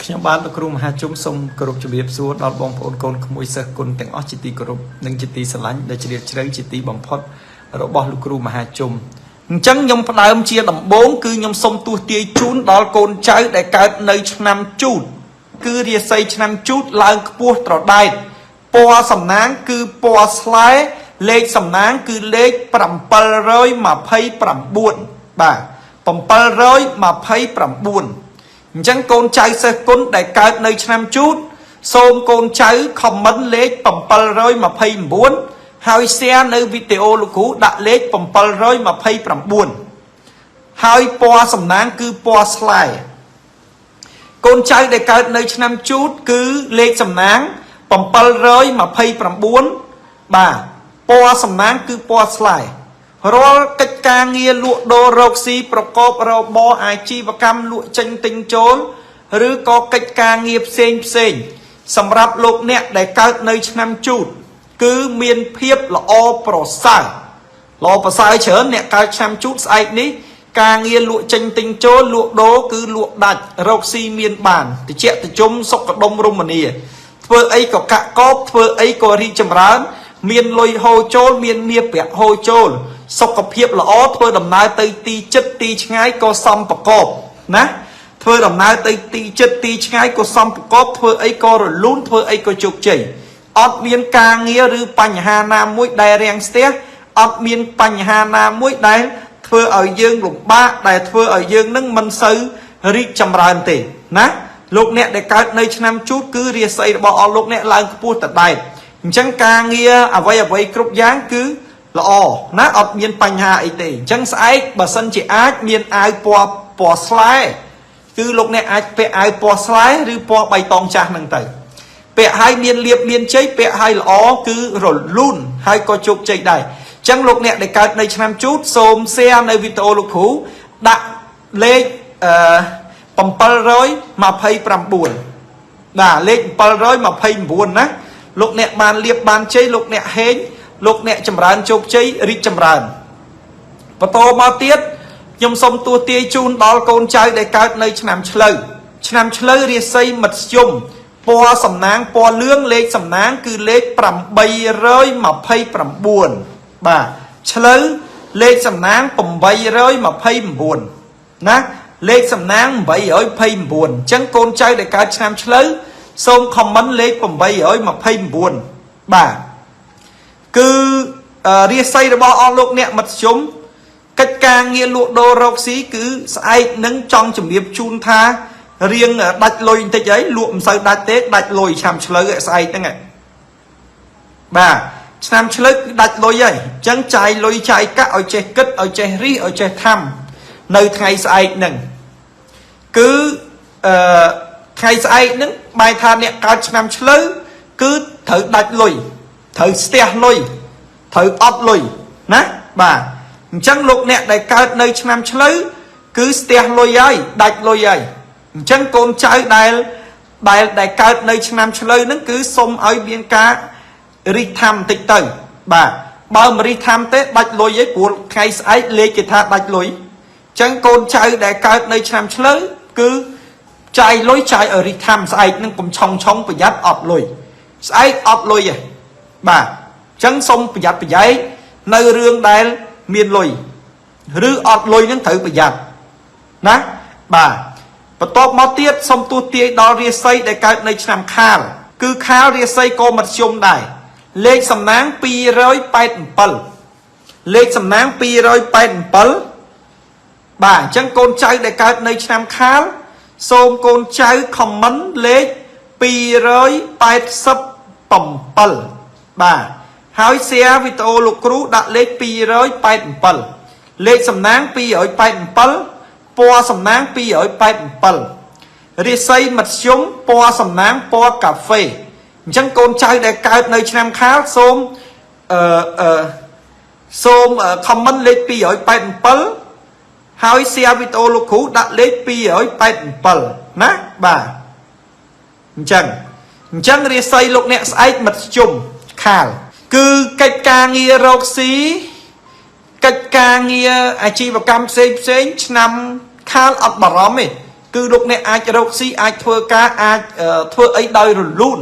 ខ្ញុំបាទលោកគ្រូមហាជុំសូមគោរពជម្រាបសួរដល់បងប្អូនកូនក្មួយសិស្សគុណទាំងអស់ជាទីគោរពនិងជាទីស្រឡាញ់ដែលជ្រាលជ្រៅជាទីបំផុតរបស់លោកគ្រូមហាជុំអញ្ចឹងខ្ញុំផ្ដើមជាដំបូងគឺខ្ញុំសូមទស្សន៍ទាយជូនដល់កូនចៅដែលកើតនៅឆ្នាំជូតគឺរាសីឆ្នាំជូតឡើងខ្ពស់ត្រដែតពណ៌សំណាងគឺពណ៌ស្លែលេខសំណាងគឺលេខ729បាទ729អញ្ចឹងកូនចៅសិស្សគុណដែលកើតនៅឆ្នាំជូតសូមកូនចៅ comment លេខ729ហើយ share នៅវីដេអូលោកគ្រូដាក់លេខ729ហើយពណ៌សំណាងគឺពណ៌ស្លែកូនចៅដែលកើតនៅឆ្នាំជូតគឺលេខសំណាង729បាទពណ៌សំណាងគឺពណ៌ស្លែរាល់កិច្ចការងារលក់ដូររកស៊ីប្រកបរបរអាជីវកម្មលក់ចេញទិញចូលឬក៏កិច្ចការងារផ្សេងផ្សេងសម្រាប់លោកអ្នកដែលកើតនៅឆ្នាំជូតគឺមានភាពល្អប្រសើរល្អប្រសើរច្រើនអ្នកកើតឆ្នាំជូតស្អែកនេះការងារលក់ចេញទិញចូលលក់ដូរគឺលក់ដាច់រកស៊ីមានបានតិចតិជុំសុខដុមរមនាធ្វើអីក៏កាក់កបធ្វើអីក៏រីកចម្រើន មានលុយហូរចូលមានមាសប្រាក់ហូរចូលសុខភាពល្អធ្វើដំណើរទៅទីចិត្តទីឆ្ងាយក៏សំប្រកបណាធ្វើដំណើរទៅទីចិត្តទីឆ្ងាយក៏សំប្រកបធ្វើអីក៏រលូនធ្វើអីក៏ជោគជ័យអត់មានការងារឬបញ្ហាណាមួយដែលរាំងស្ទះអត់មានបញ្ហាណាមួយដែលធ្វើឲ្យយើងលំបាកដែលធ្វើឲ្យយើងនឹងមិនសូវរីកចម្រើនទេណាលោកអ្នកដែលកើតនៅឆ្នាំជូតគឺរាសីរបស់អស់លោកអ្នកឡើងខ្ពស់តដែតអញ្ចឹងការងារអ្វីអ្វីគ្រប់យ៉ាងគឺល្អណាអត់មានបញ្ហាអីទេអញ្ចឹងស្អែកបើសិនជាអាចមានអាវពណ៌ពណ៌ស្លែគឺលោកអ្នកអាចពាក់អាវពណ៌ស្លែឬពណ៌បៃតងចាស់ហ្នឹងទៅពាក់ឲ្យមានលៀបមានជ័យពាក់ឲ្យល្អគឺរលូនហើយក៏ជោគជ័យដែរអញ្ចឹងលោកអ្នកដែលកើតនៅឆ្នាំជូតសូម share នៅវីដេអូលោកគ្រូដាក់លេខអឺ729បាទលេខ729ណាលោកអ្នកបានលៀបបានជ័យលោកអ្នកហេងលោកអ្នកចម្រើនជោគជ័យរីកចម្រើនបន្តមកទៀតខ្ញុំសូមទស្សន៍ទាយជូនដល់កូនចៅដែលកើតនៅឆ្នាំឆ្លូវឆ្នាំឆ្លូវរាសីមធ្យមពណ៌សំណាងពណ៌លឿងលេខសំណាងគឺលេខ829បាទឆ្លូវលេខសំណាង829ណាលេខសំណាង829អញ្ចឹងកូនចៅដែលកើតឆ្នាំឆ្លូវសូម comment លេខ829បាទគឺរាសីរបស់អស់លោកអ្នកមធ្យមកិច្ចការងារលក់ដូររកស៊ីគឺស្អែកនឹងចង់ជំរាបជូនថារៀងដាច់លុយបន្តិចអីលក់មិនសូវដាច់ទេដាច់លុយឆ្នាំឆ្លូវស្អែកហ្នឹងបាទឆ្នាំឆ្លូវគឺដាច់លុយហើយអញ្ចឹងចាយលុយចាយកាក់ឲ្យចេះគិតឲ្យចេះរិះឲ្យចេះធ្វើនៅថ្ងៃស្អែកហ្នឹងគឺអឺថ្ងៃស្អែកហ្នឹងបែរថាអ្នកកើតឆ្នាំឆ្លូវគឺត្រូវដាច់លុយត្រូវស្ទះលុយត្រូវអត់លុយណាបាទអញ្ចឹងលោកអ្នកដែលកើតនៅឆ្នាំឆ្លូវគឺស្ទះលុយហើយដាច់លុយហើយអញ្ចឹងកូនចៅដែលដែលដែលកើតនៅឆ្នាំឆ្លូវហ្នឹងគឺសុំឲ្យមានការរិះធម្មបន្តិចទៅបាទបើមិនរិះធម្មទេដាច់លុយឯងព្រោះថ្ងៃស្អែកលេខគេថាដាច់លុយអញ្ចឹងកូនចៅដែលកើតនៅឆ្នាំឆ្លូវគឺចាយលុយចាយឲ្យរិះធម្មស្អែកហ្នឹងកុំឆុងឆុងប្រយ័ត្នអត់លុយស្អែកអត់លុយឯងបាទអញ្ចឹងសុំប្រយ័ត្នប្រយែងនៅរឿងដែលមានលុយឬអត់លុយហ្នឹងត្រូវប្រយ័ត្នណាបាទបន្ទាប់មកទៀតសូមទស្សន៍ទាយដល់រាសីដែលកើតនៅឆ្នាំខាលគឺខាលរាសីក៏មធ្យមដែរលេខសំណាង287លេខសំណាង287បាទអញ្ចឹងកូនចៅដែលកើតនៅឆ្នាំខាលសូមកូនចៅ comment លេខ287បាទហើយ share វីដេអូលោកគ្រូដាក់លេខ287លេខសំណាង287ពណ៌សំណាង287រាសីមធ្យមពណ៌សំណាងពណ៌កាហ្វេអញ្ចឹងកូនចៅដែលកើតនៅឆ្នាំខាលសូមអឺអឺសូម comment លេខ287ហើយ share វីដេអូលោកគ្រូដាក់លេខ287ណាបាទអញ្ចឹងអញ្ចឹងរាសីលោកអ្នកស្អែកមធ្យមខាលគឺកិច្ចការងាររកស៊ីកិច្ចការងារអាជីវកម្មផ្សេងផ្សេងឆ្នាំខាលអត់បារម្ភទេ គឺលោកអ្នកអាចរកស៊ីអាចធ្វើការអាចធ្វើអីដោយរលូន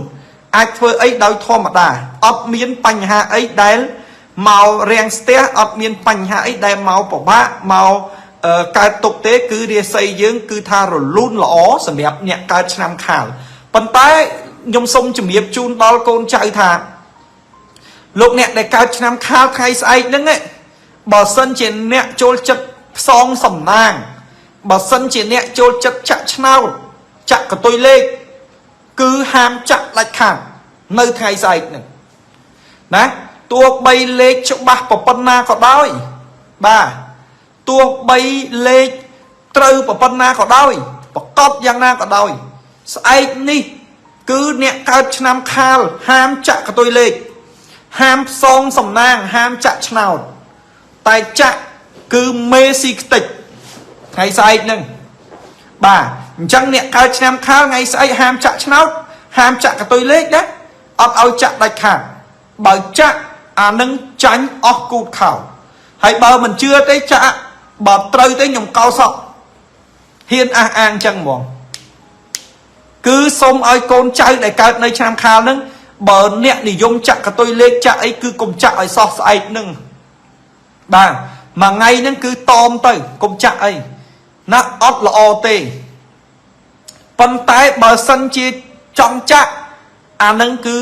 អាចធ្វើអីដោយធម្មតាអត់មានបញ្ហាអីដែលមករាំងស្ទះអត់មានបញ្ហាអីដែលមកពិបាកមកកើតទុកទេគឺរាសីយើងគឺថារលូនល្អសម្រាប់អ្នកកើតឆ្នាំខាលប៉ុន្តែខ្ញុំសូមជំរាបជូនដល់កូនចៅថាលោកអ្នកដែលកើតឆ្នាំខាលថ្ងៃស្អែកហ្នឹងបើសិនជាអ្នកចូលចិត្តផ្សងសំណាងបើសិនជាអ្នកចូលចិត្តចាក់ឆ្នោតចាក់កតុយលេខគឺហាមចាក់ដាច់ខាតនៅថ្ងៃស្អែកហ្នឹងណាទោះបីលេខច្បាស់ប៉ុណ្ណាក៏ដោយបាទទោះបីលេខត្រូវប៉ុណ្ណាក៏ដោយប្រកបយ៉ាងណាក៏ដោយស្អែកនេះគឺអ្នកកើតឆ្នាំខាលហាមចាក់កតុយលេខហាមផ្សងសំណាងហាមចាក់ឆ្នោតតែចាក់គឺមេស៊ីខ្ទេចថ្ងៃស្អែកហ្នឹងបាទអញ្ចឹងអ្នកកើតឆ្នាំខាលថ្ងៃស្អែកហាមចាក់ឆ្នោតហាមចាក់កតុយលេខណាអត់ឲ្យចាក់ដាច់ខាតបើចាក់អានឹងចាញ់អស់គូតខោហើយបើមិនជឿទេចាក់បើត្រូវទេខ្ញុំកោសក់ហ៊ានអះអាងចឹងហ្មងគឺសូមឲ្យកូនចៅដែលកើតនៅឆ្នាំខាលហ្នឹងបើអ្នកនិយមចាក់កតុយលេខចាក់អីគឺកុំចាក់ឲ្យសោះស្អែកហ្នឹងបាទមួយថ្ងៃហ្នឹងគឺតមទៅកុំចាក់អីណាអត់ល្អទេប៉ុន្តែបើសិនជាចង់ចាក់អាហ្នឹងគឺ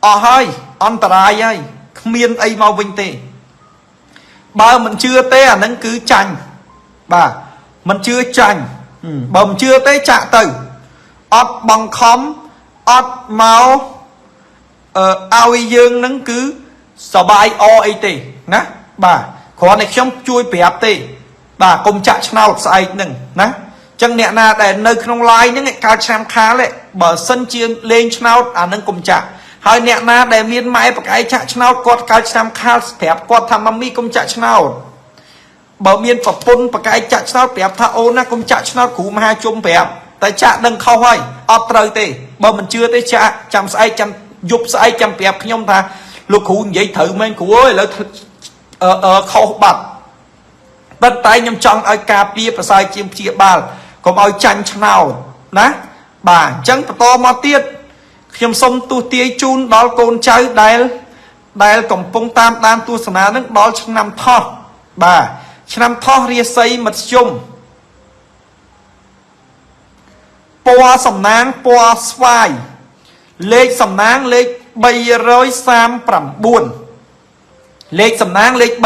អស់ហើយអន្តរាយហើយគ្មានអីមកវិញទេបើមិនជឿទេអាហ្នឹងគឺចាញ់បាទមិនជឿចាញ់បើមិនជឿទេចាក់ទៅអត់បង្ខំអត់មកឲ្យយើងនឹងគឺសបាយអអីទេណាបាទគ្រាន់តែខ្ញុំជួយប្រាប់ទេបាទកុំចាក់ឆ្នោតស្អែកនឹងណាចឹងអ្នកណាដែលនៅក្នុង live ហ្នឹងកើតឆ្នាំខាលបើសិនជាលេងឆ្នោតអានឹងកុំចាក់ហើយអ្នកណាដែលមានម៉ែប្រកែកចាក់ឆ្នោតគាត់កើតឆ្នាំខាលប្រាប់គាត់ថាម៉ាមីកុំចាក់ឆ្នោតបើមានប្រពន្ធប្រកែកចាក់ឆ្នោតប្រាប់ថាអូនណាកុំចាក់ឆ្នោតគ្រូមហាជុំប្រាប់តែចាក់ដឹងខុសហើយអត់ត្រូវទេបើមិនជឿទេចាក់ចាំស្អែកចាំយប់ស្អែកចាំប្រាប់ខ្ញុំថាលោកគ្រូនិយាយត្រូវមែនគ្រូអើយឥឡូវខុសបាត់ប៉ុន្តែខ្ញុំចង់ឲ្យការពារប្រសើរជាងព្យាបាលកុំឲ្យចាញ់ឆ្នោតណាបាទអញ្ចឹងបន្តមកទៀតខ្ញុំសូមទស្សទាយជូនដល់កូនចៅដែលកំពុងតាមដានទស្សនានឹងដល់ឆ្នាំថោះបាទឆ្នាំថោះរាសីមធ្យមពណ៌សំណាងពណ៌ស្វាយលេខសំណាងលេខ339លេខសំណាងលេខ339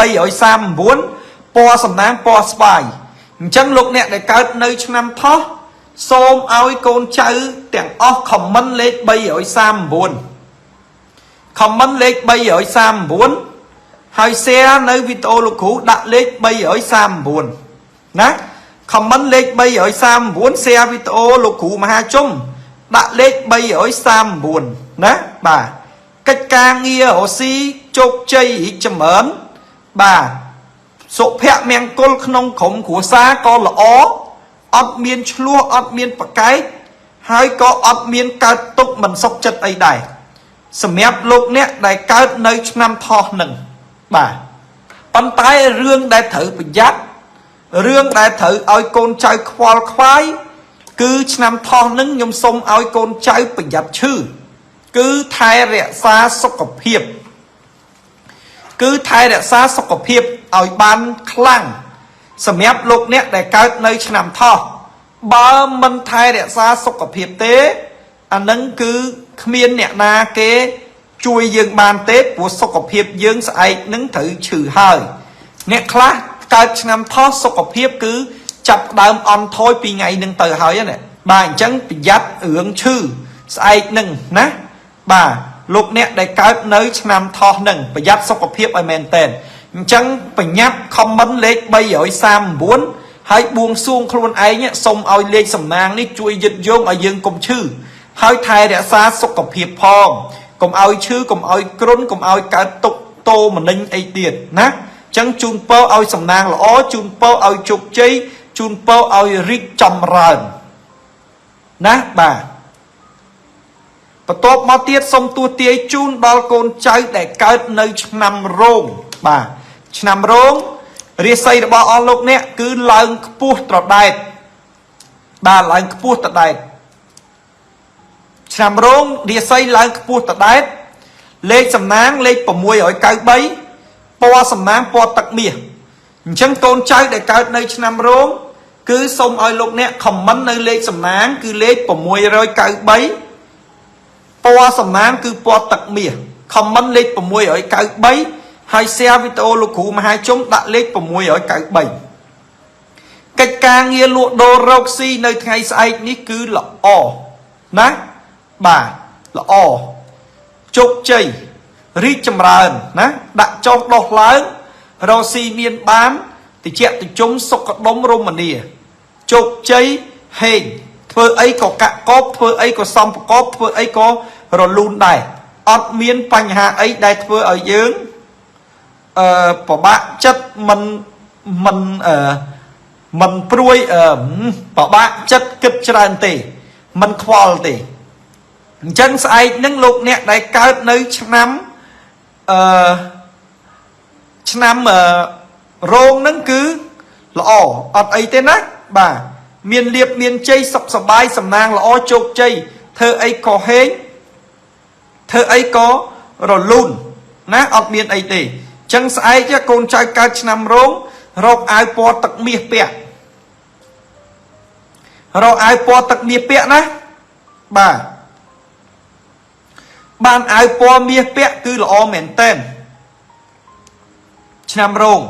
ពណ៌សំណាងពណ៌ស្វាយអញ្ចឹងលោកអ្នកដែលកើតនៅឆ្នាំថោះសូមឲ្យកូនចៅទាំងអស់ comment លេខ339 comment លេខ339ហើយ share នៅវីដេអូលោកគ្រូដាក់លេខ339ណា comment លេខ339 share វីដេអូលោកគ្រូមហាជុំដាក់លេខ339ណាបាទកិច្ចការងាររស៊ីជោគជ័យរីកចម្រើនបាទសុភមង្គលក្នុងក្រុមគ្រួសារក៏ល្អអត់មានឆ្លោះអត់មានប្រកែកហើយក៏អត់មានកើតទុកមិនសុខចិត្តអីដែរសម្រាប់លោកអ្នកដែលកើតនៅឆ្នាំថោះនឹងបាទប៉ុន្តែរឿងដែលត្រូវប្រយ័ត្នរឿងដែលត្រូវឲ្យកូនចៅខ្វល់ខ្វាយគឺឆ្នាំថោះនឹងខ្ញុំសូមឲ្យកូនចៅប្រយ័ត្នឈឺគឺថែរក្សាសុខភាពគឺថែរក្សាសុខភាពឲ្យបានខ្លាំងសម្រាប់លោកអ្នកដែលកើតនៅឆ្នាំថោះបើមិនថែរក្សាសុខភាពទេអានឹងគឺគ្មានអ្នកណាគេជួយយើងបានទេព្រោះសុខភាពយើងស្អែកនឹងត្រូវឈឺហើយអ្នកខ្លះកើតឆ្នាំថោះសុខភាពគឺចាប់ដើមអន់ថយពីថ្ងៃនឹងទៅហើយណាបាទអញ្ចឹងប្រយ័ត្នរឿងឈឺស្អែកនឹងណាបាទលោកអ្នកដែលកើតនៅឆ្នាំថោះនឹងប្រយ័ត្នសុខភាពឲ្យមែនតែនអញ្ចឹងប្រញាប់ comment លេខ339ហើយបួងសួងខ្លួនឯងសូមឲ្យលេខសំណាងនេះជួយយឹតយោងឲ្យយើងកុំឈឺហើយថែរក្សាសុខភាពផងកុំឲ្យឈឺកុំឲ្យគ្រុនកុំឲ្យកើតទុកតោមនិញអីទៀតណាចឹងជូនពរឲ្យសំណាងល្អជូនពរឲ្យជោគជ័យជូនពរឲ្យរីកចម្រើនណាបាទបន្ទាប់មកទៀតសូមទួទាយជូនដល់កូនចៅដែលកើតនៅឆ្នាំរោងបាទឆ្នាំរោងរាសីរបស់អស់លោកអ្នកគឺឡើងខ្ពស់ត្រដែត បាទឡើងខ្ពស់តដែតឆ្នាំរោងរាសីឡើងខ្ពស់តដែតលេខសំណាងលេខ693ពណ៌សំណាងពណ៌ទឹកមាសអញ្ចឹងកូនចៅដែលកើតនៅឆ្នាំរោងគឺសូមឲ្យលោកអ្នកខមមិននៅលេខសំណាងគឺលេខ693ពណ៌សំណាងគឺពណ៌ទឹកមាសខមមិនលេខ693ហើយ share វីដេអូលោកគ្រូមហាជុំដាក់លេខ693កិច្ចការងារលក់ដូររកស៊ីនៅថ្ងៃស្អែកនេះគឺល្អណាបាទល្អជោគជ័យរីកចម្រើនណាដាក់ចុះដោះឡើងរកស៊ីមានបានតិចតិជុំសុខដុមរមនាជោគជ័យហេងធ្វើអីក៏កាក់កបធ្វើអីក៏សំប្រកបធ្វើអីក៏រលូនដែរអត់មានបញ្ហាអីដែលធ្វើឲ្យយើងប្របាក់ចិត្តមិនមិនអឺមិនព្រួយប្របាក់ចិត្តគិតច្រើនទេមិនខ្វល់ទេអញ្ចឹងស្អែកនឹងលោកអ្នកដែលកើតនៅឆ្នាំអឺឆ្នាំរោងនឹងគឺល្អអត់អីទេណាបាទមានលៀបមានជ័យសុខសប្បាយសំណាងល្អជោគជ័យធ្វើអីក៏ហេងធ្វើអីក៏រលូនណាអត់មានអីទេអញ្ចឹងស្អែកកូនចៅកើតឆ្នាំរោងរកអាវពណ៌ទឹកមាសពាក់រកអាវពណ៌ទឹកមាសពាក់ណាបាទបានអាវពណ៌មាសពាក់គឺល្អមែនតើឆ្នាំរោង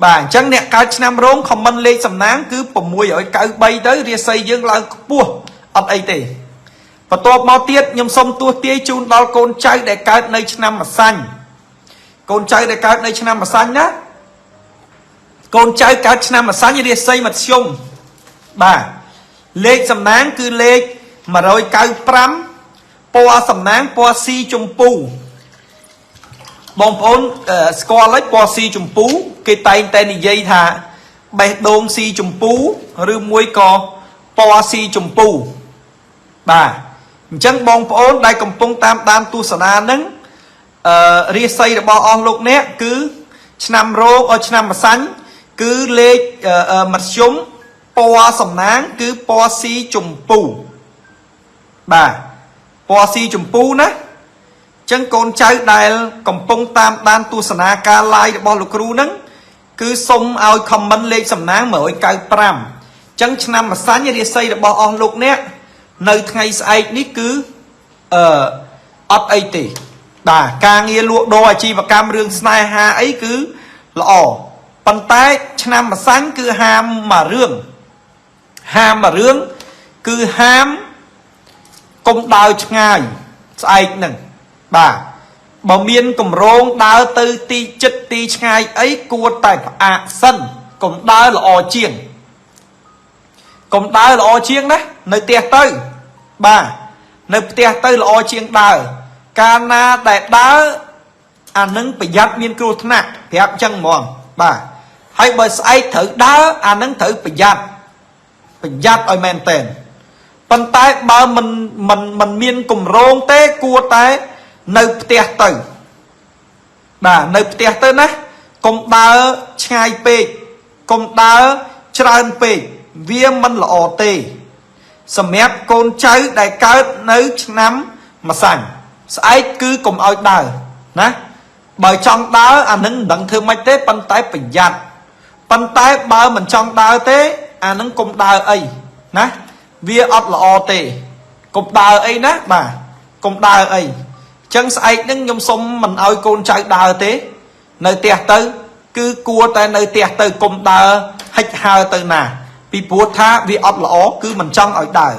បាទអញ្ចឹងអ្នកកើតឆ្នាំរោងខមមិនលេខសំណាងគឺ693ទៅរាសីយើងឡើងខ្ពស់អត់អីទេបន្ទាប់មកទៀតខ្ញុំសូមទស្សទាយជូនដល់កូនចៅដែលកើតនៅឆ្នាំម្សាញ់កូនចៅដែលកើតនៅឆ្នាំម្សាញ់ណាកូនចៅកើតឆ្នាំម្សាញ់រាសីមធ្យមបាទលេខសំណាងគឺលេខ195ពណ៌សំណាងពណ៌ស៊ីជម្ពូបងប្អូនស្គាល់ហើយពណ៌ស៊ីជម្ពូគេតែងតែនិយាយថាបេះដូងស៊ីជម្ពូឬមួយក៏ពណ៌ស៊ីជម្ពូបាទអញ្ចឹងបងប្អូនដែលកំពុងតាមដានទស្សនានឹងរាសីរបស់អស់លោកអ្នកគឺឆ្នាំរោងឆ្នាំម្សាញ់គឺលេខមធ្យមពណ៌សំណាងគឺពណ៌ស៊ីជម្ពូបាទពណ៌ស៊ីជម្ពូណាចឹងកូនចៅដែលកំពុងតាមដានទស្សនាការ live របស់លោកគ្រូនឹងគឺសុំឲ្យ comment លេខសំណាង195ចឹងឆ្នាំម្សាញ់រាសីរបស់អស់លោកអ្នកនៅថ្ងៃស្អែកនេះគឺអត់អីទេបាទការងារលក់ដូរអាជីវកម្មរឿងស្នេហាអីគឺល្អប៉ុន្តែឆ្នាំម្សាញ់គឺហាមមួយរឿងហាមមួយរឿងគឺហាមកុំដើរឆ្ងាយស្អែកហ្នឹងបាទបើមានកម្រងដើរទៅទីចិត្តទីឆ្ងាយអីគួរតែផ្អាកសិនកុំដើរល្អជាងកុំដើរល្អជាងណានៅផ្ទះទៅបាទនៅផ្ទះទៅល្អជាងដើរកាលណាដែលដើរអានឹងប្រយ័ត្នមានគ្រោះថ្នាក់ប្រាប់ចឹងហ្មងបាទហើយបើស្អែកត្រូវដើរអានឹងត្រូវប្រយ័ត្នប្រយ័ត្នឲ្យមែនតែនប៉ុន្តែបើមិនមិនមិនមានកម្រងទេគួរតែនៅផ្ទះទៅបាទនៅផ្ទះទៅណាកុំដើរឆ្ងាយពេកកុំដើរច្រើនពេកវាមិនល្អទេសម្រាប់កូនចៅដែលកើតនៅឆ្នាំម្សាញ់ស្អែកគឺកុំឲ្យដើរណាបើចង់ដើរអានឹងមិនដឹងធ្វើម៉េចទេប៉ុន្តែប្រយ័ត្នប៉ុន្តែបើមិនចង់ដើរទេអានឹងកុំដើរអីណាវាអត់ល្អទេកុំដើរអីណាបាទកុំដើរអីចឹងស្អែកហ្នឹងខ្ញុំសុំមិនឲ្យកូនចៅដើរទេនៅផ្ទះទៅគឺគួរតែនៅផ្ទះទៅកុំដើរហិចហើទៅណាពីព្រោះថាវាអត់ល្អគឺមិនចង់ឲ្យដើរ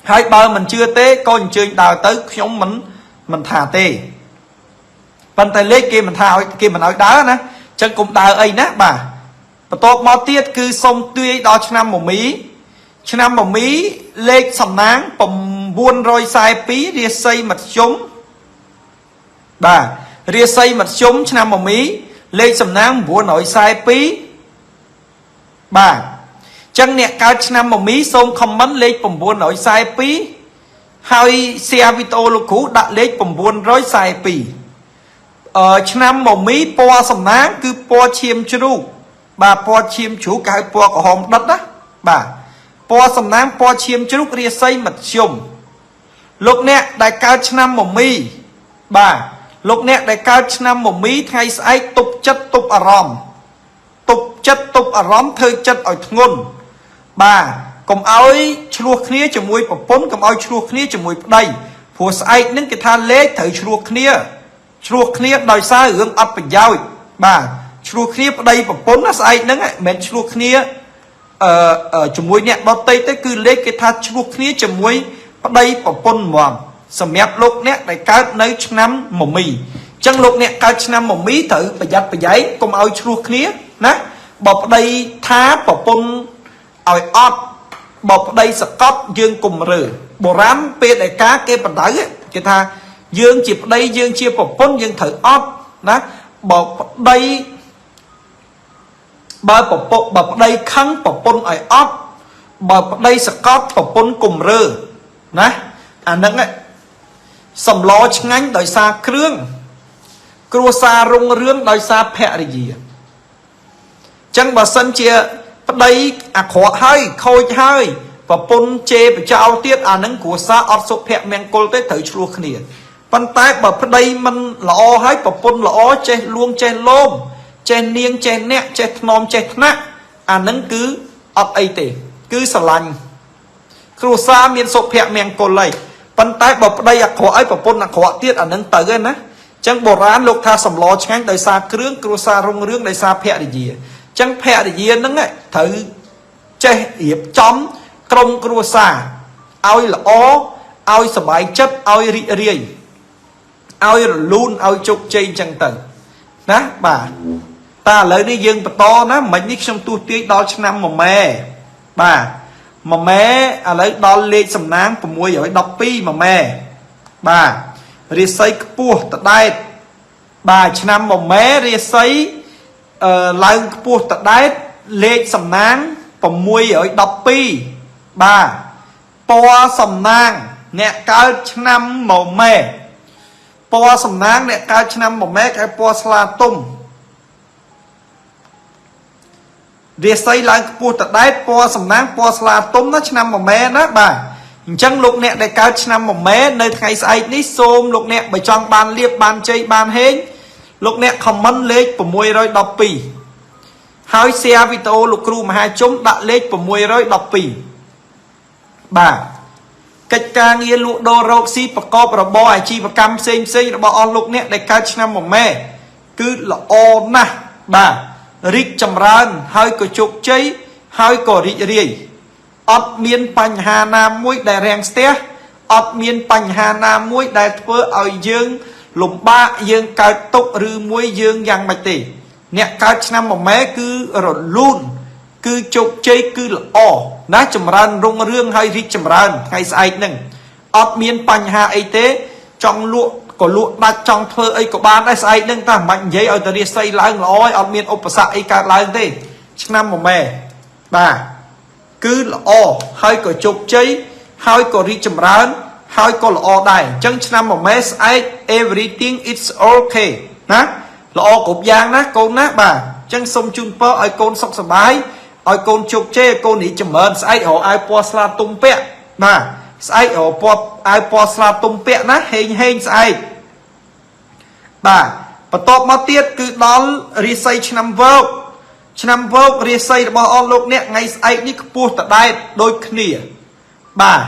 ហើយបើមិនជឿទេក៏អញ្ជើញដើរទៅខ្ញុំមិនថាទេប៉ុន្តែលេខគេមិនថាឲ្យគេមិនឲ្យដើរណាចឹងកុំដើរអីណាបាទបន្ទាប់មកទៀតគឺសុំទាយដល់ឆ្នាំមមីឆ្នាំមមីលេខសំណាង942រាសីមធ្យមបាទរាសីមធ្យមឆ្នាំមមីលេខសំណាង942បាទចឹងអ្នកកើតឆ្នាំមមីសូមខមមិនលេខ942ហើយ share វីដេអូលោកគ្រូដាក់លេខ942ឆ្នាំមមីពណ៌សំណាងគឺពណ៌ឈាមជ្រូកបាទពណ៌ឈាមជ្រូកគេហៅពណ៌ក្រហមដិតណា បាទពណ៌សំណាងពណ៌ឈាមជ្រូករាសីមធ្យមលោកអ្នកដែលកើតឆ្នាំមមីបាទលោកអ្នកដែលកើតឆ្នាំមមីថ្ងៃស្អែកទប់ចិត្តទប់អារម្មណ៍ទប់ចិត្តទប់អារម្មណ៍ធ្វើចិត្តឲ្យធ្ងន់បាទកុំឲ្យឆ្លោះគ្នាជាមួយប្រពន្ធកុំឲ្យឆ្លោះគ្នាជាមួយប្តីព្រោះស្អែកនឹងគេថាលេខត្រូវឆ្លោះគ្នាឆ្លោះគ្នាដោយសាររឿងអត់ប្រយោជន៍បាទឆ្លោះគ្នាប្តីប្រពន្ធណាស្អែកហ្នឹងមិនមែនឆ្លោះគ្នាជាមួយអ្នកដតីទេគឺលេខគេថាឆ្លោះគ្នាជាមួយប្តីប្រពន្ធហ្មងសម្រាប់លោកអ្នកដែលកើតនៅឆ្នាំមមីអញ្ចឹងលោកអ្នកកើតឆ្នាំមមីត្រូវប្រយ័ត្នប្រយែងកុំឲ្យឆ្លោះគ្នាណាបើប្តីថាប្រពន្ធឲ្យអត់បើប្តីសកត់យើងកុំរើបុរាណពេលដែលការគេបដៅគេថាយើងជាប្តីយើងជាប្រពន្ធយើងត្រូវអត់ណាបើប្តីបើប្រពន្ធបើប្តីខឹងប្រពន្ធឲ្យអត់បើប្តីសកត់ប្រពន្ធកុំរើណាអាហ្នឹងសម្លឆ្ងាញ់ដោយសារគ្រឿងគ្រួសាររុងរឿងដោយសារភរិយាចឹងបើសិនជាប្តីអាក្រក់ហើយខូចហើយប្រពន្ធជេរបចោលទៀតអានឹងគ្រួសារអត់សុភមង្គលទេត្រូវឆ្លោះគ្នាប៉ុន្តែបើប្តីមិនល្អហើយប្រពន្ធល្អចេះលួងចេះលោមចេះនាងចេះអ្នកចេះថ្នមចេះថ្នាក់អានឹងគឺអត់អីទេគឺស្រឡាញ់គ្រួសារមានសុភមង្គលហើយប៉ុន្តែបើប្តីអាក្រក់ហើយប្រពន្ធអាក្រក់ទៀតអានឹងទៅឯណាចឹងបុរាណលោកថាសម្លឆ្ងាញ់ដោយសារគ្រឿងគ្រួសាររុងរឿងដោយសារភរិយាចឹងភរិយាហ្នឹងត្រូវចេះរៀបចំក្រុមគ្រួសារឲ្យល្អឲ្យសប្បាយចិត្តឲ្យរីករាយឲ្យរលូនឲ្យជោគជ័យចឹងទៅណាបាទតាឥឡូវនេះយើងបន្តណាមិញនេះខ្ញុំទស្សទាយដល់ឆ្នាំមមែបាទមមែឥឡូវដល់លេខសំណាង612មមែបាទរាសីខ្ពស់តដែតបាទឆ្នាំមមែរាសីឡើងខ្ពស់តដែតលេខសំណាង612បាទពណ៌សំណាងអ្នកកើតឆ្នាំមមែពណ៌សំណាងអ្នកកើតឆ្នាំមមែគេពណ៌ស្លាទុំរាសីឡើងខ្ពស់តដែតពណ៌សំណាងពណ៌ស្លាទុំណាឆ្នាំមមែណាបាទអញ្ចឹងលោកអ្នកដែលកើតឆ្នាំមមែនៅថ្ងៃស្អែកនេះសូមលោកអ្នកបើចង់បានលៀបបានជ័យបានហេងលោកអ្នកខមមិនលេខ612ហើយ share វីដេអូលោកគ្រូមហាជុំដាក់លេខ612បាទកិច្ចការងារលក់ដូររកស៊ីប្រកបរបរអាជីវកម្មផ្សេងផ្សេងរបស់អស់លោកអ្នកដែលកើតឆ្នាំមមែគឺល្អណាស់បាទរីកចម្រើនហើយក៏ជោគជ័យហើយក៏រីករាយអត់មានបញ្ហាណាមួយដែលរាំងស្ទះអត់មានបញ្ហាណាមួយដែលធ្វើឲ្យយើងលំបាកយើងកើតទុក្ខឬមួយយើងយ៉ាងម៉េចទេអ្នកកើតឆ្នាំមមែគឺរលូនគឺជោគជ័យគឺល្អណាចម្រើនរុងរឿងហើយរីកចម្រើនថ្ងៃស្អែកហ្នឹងអត់មានបញ្ហាអីទេចង់លក់ក៏លក់ដាច់ចង់ធ្វើអីក៏បានដែរស្អែកហ្នឹងតាមិននិយាយឲ្យតែរាសីឡើងល្អហើយអត់មានឧបសគ្គអីកើតឡើងទេឆ្នាំមមែបាទគឺល្អហើយក៏ជោគជ័យហើយក៏រីកចម្រើនហើយក៏ល្អដែរអញ្ចឹងឆ្នាំមមែស្អែក everything is okay ណាល្អគ្រប់យ៉ាងណាកូនណាបាទអញ្ចឹងសូមជូនពរឲ្យកូនសុខសប្បាយឲ្យកូនជោគជ័យឲ្យកូនរីកចម្រើនស្អែករកអាវពណ៌ស្លាទុំពាក់បាទស្អែករកពណ៌អាវពណ៌ស្លាទុំពាក់ណាហេងហេងស្អែកបាទបន្ទាប់មកទៀតគឺដល់រាសីឆ្នាំវោកឆ្នាំវោករាសីរបស់អស់លោកអ្នកថ្ងៃស្អែកនេះខ្ពស់តដែតដូចគ្នាបាទ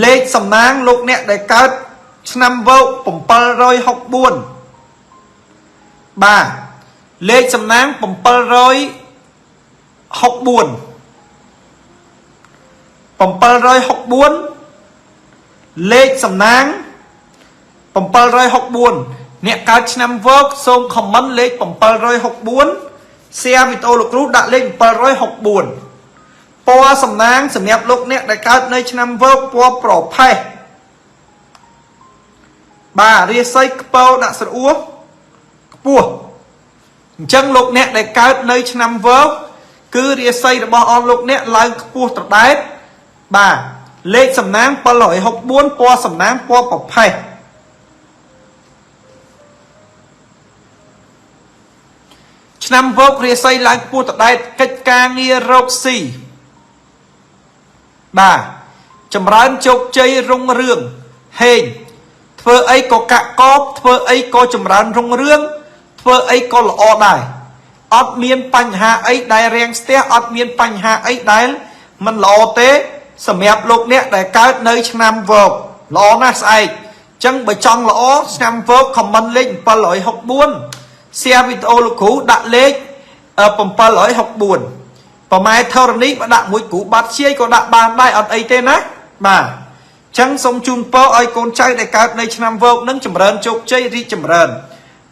លេខសំណាងលោកអ្នកដែលកើតឆ្នាំវោក764បាទលេខសំណាង764 764លេខសំណាង764អ្នកកើតឆ្នាំវោកសូមខមមិនលេខ764 share វីដេអូលោកគ្រូដាក់លេខ764ពណ៌សំណាងសម្រាប់លោកអ្នកដែលកើតនៅឆ្នាំវោកពណ៌ប្រផេះបាទរាសីខ្ពើដាក់ស្រអួខ្ពស់អញ្ចឹងលោកអ្នកដែលកើតនៅឆ្នាំវោកគឺរាសីរបស់អស់លោកអ្នកឡើងខ្ពស់ត្រដែតបាទលេខសំណាង764ពណ៌សំណាងពណ៌ប្រផេះឆ្នាំវោករាសីឡើងខ្ពស់ត្រដែតកិច្ចការងាររកស៊ី បាទចម្រើនជោគជ័យរុងរឿងហេងធ្វើអីក៏កាក់កបធ្វើអីក៏ចម្រើនរុងរឿងធ្វើអីក៏ល្អដែរអត់មានបញ្ហាអីដែលរាំងស្ទះអត់មានបញ្ហាអីដែលមិនល្អទេសម្រាប់លោកអ្នកដែលកើតនៅឆ្នាំវកល្អណាស់ស្អែកអញ្ចឹងបើចង់ល្អឆ្នាំវក comment លេខ764 share វីដេអូលោកគ្រូដាក់លេខ764ប្រម៉ែធរណីបើដាក់មួយគ្រូបាត់ជាយក៏ដាក់បានដែរអត់អីទេណាបាទចឹងសូមជូនពរឲ្យកូនចៅដែលកើតនៅឆ្នាំវកនឹងចម្រើនជោគជ័យរីកចម្រើន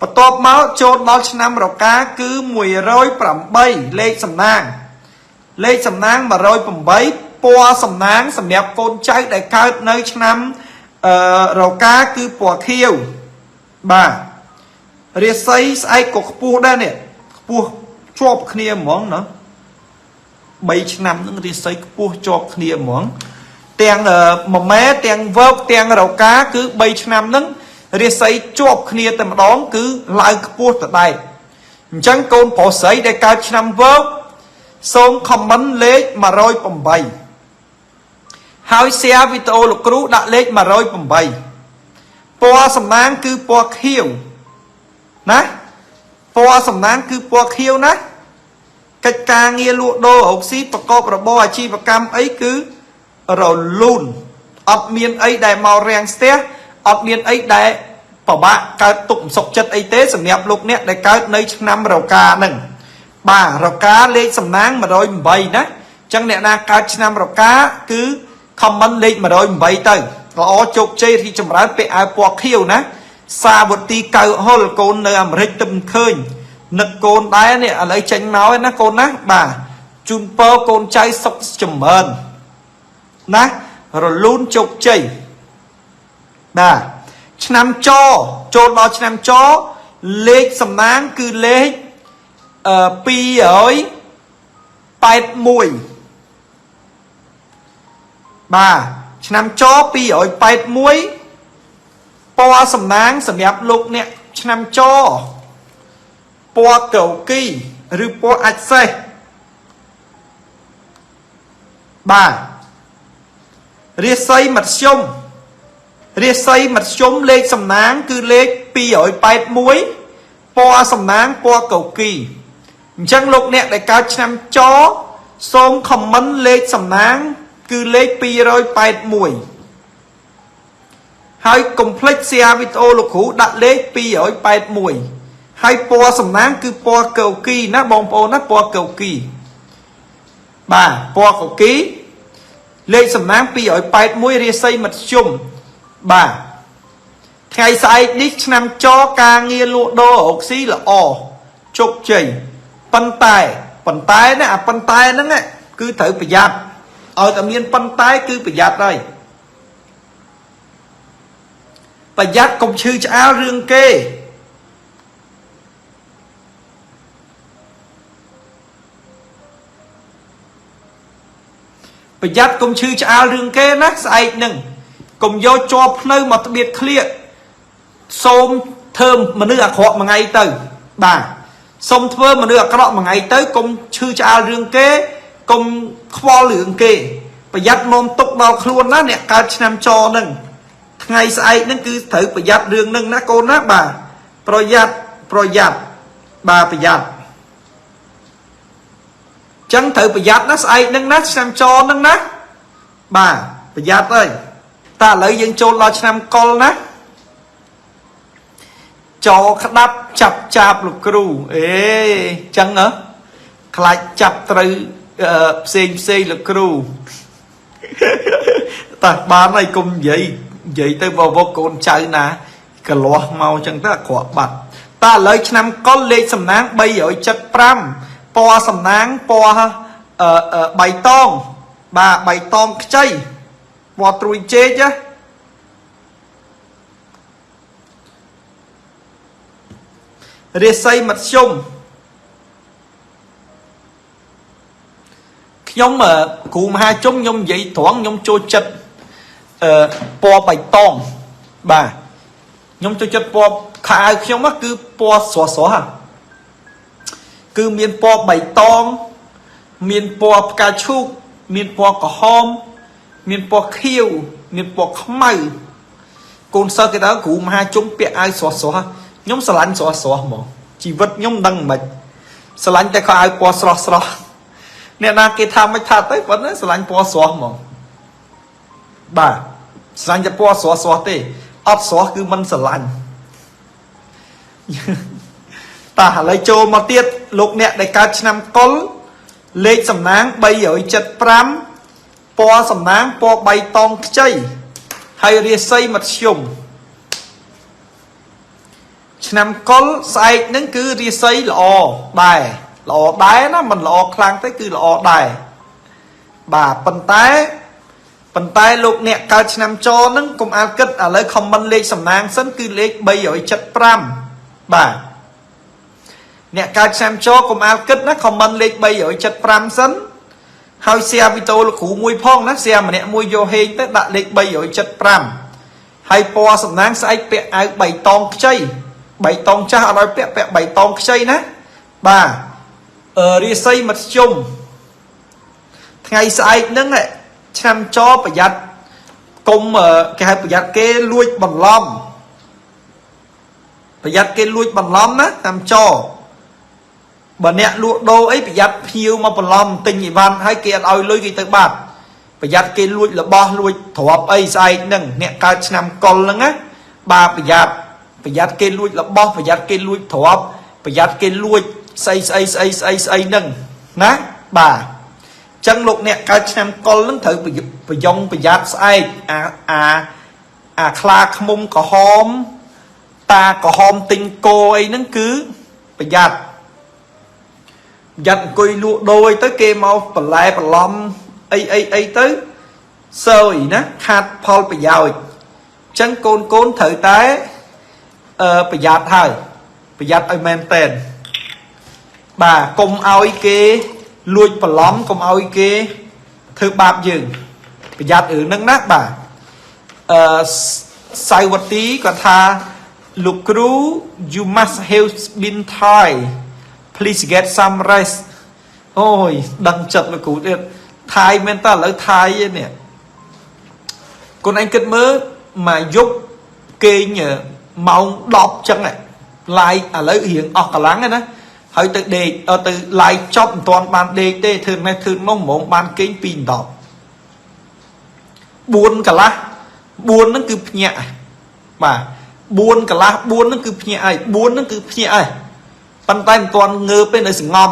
បន្ទាប់មកចូលដល់ឆ្នាំរកាគឺ108លេខសំណាងលេខសំណាង108ពណ៌សំណាងសម្រាប់កូនចៅដែលកើតនៅឆ្នាំរកាគឺពណ៌ខៀវបាទរាសីស្អែកក៏ខ្ពស់ដែរនេះខ្ពស់ជាប់គ្នាហ្មងណា3ឆ្នាំនឹងរាសីខ្ពស់ជាប់គ្នាហ្មងទាំងមម៉ែទាំងវើកទាំងរកាគឺ3ឆ្នាំនឹងរាសីជាប់គ្នាតែម្ដងគឺឡើងខ្ពស់តដែកអញ្ចឹងកូនប្រុសស្រីដែលកើតឆ្នាំវើកសូម comment លេខ108ហើយ share វីដេអូលោកគ្រូដាក់លេខ108ពណ៌សំណាងគឺពណ៌ខៀវណាពណ៌សំណាងគឺពណ៌ខៀវណាកិច្ចការងារលក់ដូររកស៊ីប្រកបរបរអាជីវកម្មអីគឺរលូនអត់មានអីដែលមករាំងស្ទះអត់មានអីដែលពិបាកកើតទុកមិនសុខចិត្តអីទេសម្រាប់លោកអ្នកដែលកើតនៅឆ្នាំរកាហ្នឹងបាទរកាលេខសំណាង108ណាអញ្ចឹងអ្នកណាកើតឆ្នាំរកាគឺ comment លេខ108ទៅល្អជោគជ័យរីកចម្រើនពាក់អាវពណ៌ខៀវណាសាវទីកៅហុលកូននៅអាមេរិកទៅមិនឃើញនឹកកូនដែរនេះឥឡូវចេញមកហើយណាកូនណាបាទជូនពរកូនចៅសុខចម្រើនណារលូនជោគជ័យបាទឆ្នាំចចូលដល់ឆ្នាំចលេខសំណាងគឺលេខ281បាទឆ្នាំច281ពណ៌សំណាងសម្រាប់លោកអ្នកឆ្នាំចពណ៌កោគីឬពណ៌អាចសេះបាទរាសីមធ្យមរាសីមធ្យមលេខសំណាងគឺលេខ281ពណ៌សំណាងពណ៌កោគីអញ្ចឹងលោកអ្នកដែលកើតឆ្នាំចសូម comment លេខសំណាងគឺលេខ281ហើយកុំភ្លេច share វីដេអូលោកគ្រូដាក់លេខ281ហើយពណ៌សំណាងគឺពណ៌កោគីណាបងប្អូនណាពណ៌កោគីបាទពណ៌កោគីលេខសំណាង281រាសីមធ្យមបាទថ្ងៃស្អែកនេះឆ្នាំចការងារលក់ដូររកស៊ីល្អជោគជ័យប៉ុន្តែណាអាប៉ុន្តែហ្នឹងគឺត្រូវប្រយ័ត្នឲ្យតែមានប៉ុន្តែគឺប្រយ័ត្នហើយប្រយ័ត្នកុំឈឺឆ្អាលរឿងគេប្រយ័ត្នកុំឈឺឆ្អាលរឿងគេណាស្អែកហ្នឹងកុំយកជាប់ភ្នៅមកត្បៀតឃ្លៀកសូមធ្វើមនុស្សអាក្រក់មួយថ្ងៃទៅបាទសូមធ្វើមនុស្សអាក្រក់មួយថ្ងៃទៅកុំឈឺឆ្អាលរឿងគេកុំខ្វល់រឿងគេប្រយ័ត្នមុំទុកដល់ខ្លួនណាអ្នកកើតឆ្នាំចហ្នឹងថ្ងៃស្អែកហ្នឹងគឺត្រូវប្រយ័ត្នរឿងហ្នឹងណាកូនណាបាទប្រយ័ត្នប្រយ័ត្នបាទប្រយ័ត្នចឹងត្រូវប្រយ័ត្នណាស្អែកហ្នឹងណាឆ្នាំចហ្នឹងណាបាទប្រយ័ត្នអើយតែឥឡូវយើងចូលដល់ឆ្នាំកុលណាចក្តាប់ចាប់ចាបលោកគ្រូអេចឹងហ៎ខ្លាចចាប់ត្រូវផ្សេងផ្សេងលោកគ្រូតើបានហើយកុំនិយាយទៅបវកកូនចៅណាកលាស់មកចឹងទៅអាក្រក់បាត់តើឥឡូវឆ្នាំកុលលេខសំណាង375ពណ៌សំណាងពណ៌បៃតងបាទបៃតងខ្ចីពណ៌ត្រួយចេកណារាសីមធ្យមខ្ញុំគ្រូមហាជុំខ្ញុំនិយាយត្រង់ខ្ញុំចូលចិត្តពណ៌បៃតងបាទខ្ញុំចូលចិត្តពណ៌ខោអាវខ្ញុំគឺពណ៌ស្រស់ស្រស់គឺមានពណ៌បៃតងមានពណ៌ផ្កាឈូកមានពណ៌ក្រហម មានពណ៌ខៀវមានពណ៌ខ្មៅកូនសិស្សគេថាគ្រូមហាជុំពាក់អាវស្រស់ស្រស់ខ្ញុំស្រឡាញ់ស្រស់ស្រស់ហ្មងជីវិតខ្ញុំមិនដឹងមិនស្រឡាញ់តែខោអាវពណ៌ស្រស់ស្រស់អ្នកណាគេថាមិនថាទៅប៉ុន្តែស្រឡាញ់ពណ៌ស្រស់ហ្មងបាទស្រឡាញ់តែពណ៌ស្រស់ស្រស់ទេអត់ស្រស់គឺមិនស្រឡាញ់តោះឥឡូវចូលមកទៀតលោកអ្នកដែលកើតឆ្នាំកុលលេខសំណាង375ពណ៌សំណាងពណ៌បៃតងខ្ចីហើយរាសីមធ្យមឆ្នាំកុលស្អែកហ្នឹងគឺរាសីល្អដែរល្អដែរណាមិនល្អខ្លាំងទេគឺល្អដែរបាទប៉ុន្តែប៉ុន្តែលោកអ្នកកើតឆ្នាំចហ្នឹងកុំអាលគិតឥឡូវ comment លេខសំណាងសិនគឺលេខ375បាទអ្នកកើតឆ្នាំចកុំអាលគិតណា comment លេខ375សិនហើយ share វីដេអូលោកគ្រូមួយផងណា share ម្នាក់មួយយកហេងទៅដាក់លេខ375ហើយពណ៌សំណាងស្អែកពាក់អាវបៃតងខ្ចីបៃតងចាស់អត់ឲ្យពាក់ពាក់បៃតងខ្ចីណាបាទអឺរាសីមធ្យមថ្ងៃស្អែកហ្នឹងឆ្នាំចប្រយ័ត្នកុំគេហៅប្រយ័ត្នគេលួចបន្លំប្រយ័ត្នគេលួចបន្លំណាតាមចបើអ្នកលក់ដូរអីប្រយ័ត្នភ្ញៀវមកបន្លំទិញអីវ៉ាន់ហើយគេអត់ឲ្យលុយគេទៅបាត់ប្រយ័ត្នគេលួចរបស់លួចទ្រព្យអីស្អែកហ្នឹងអ្នកកើតឆ្នាំកុលហ្នឹងណាបាទប្រយ័ត្នប្រយ័ត្នគេលួចរបស់ប្រយ័ត្នគេលួចទ្រព្យប្រយ័ត្នគេលួចស្អីស្អីស្អីស្អីស្អីហ្នឹងណាបាទចឹងលោកអ្នកកើតឆ្នាំកុលហ្នឹងត្រូវប្រយងប្រយ័ត្នស្អែកអាអាអាខ្លាឃ្មុំក្រហមតាក្រហមទិញគោអីហ្នឹងគឺប្រយ័ត្នប្រយ័ត្នអង្គុយលក់ដូរអីទៅគេមកបន្លែបន្លំអីអីអីទៅសើយណាខាតផលប្រយោជន៍អញ្ចឹងកូនកូនត្រូវតែអឺប្រយ័ត្នហើយប្រយ័ត្នឲ្យមែនតែនបាទកុំឲ្យគេលួចបន្លំកុំឲ្យគេធ្វើបាបយើងប្រយ័ត្នរឿងហ្នឹងណាបាទអឺសៅវទីគាត់ថាលោកគ្រូ you must have been tired, please get some rest. អូយដឹងចិត្តលោកគ្រូទៀតថាយមែនតើឥឡូវថាយឯនេះកូនឯងគិតមើលមកយប់គេងម៉ោង10ចឹង live ឥឡូវរៀងអស់កម្លាំងណាហើយទៅដេកទៅ live ចប់មិនទាន់បានដេកទេធ្វើនេះធ្វើនោះហ្មងបានគេង2 10 4កន្លះ4ហ្នឹងគឺភ្ញាក់បាទ4កន្លះ4ហ្នឹងគឺភ្ញាក់ហើយ4ហ្នឹងគឺភ្ញាក់ហើយប៉ុន្តែមិនទាន់ងើបទេនៅសងំ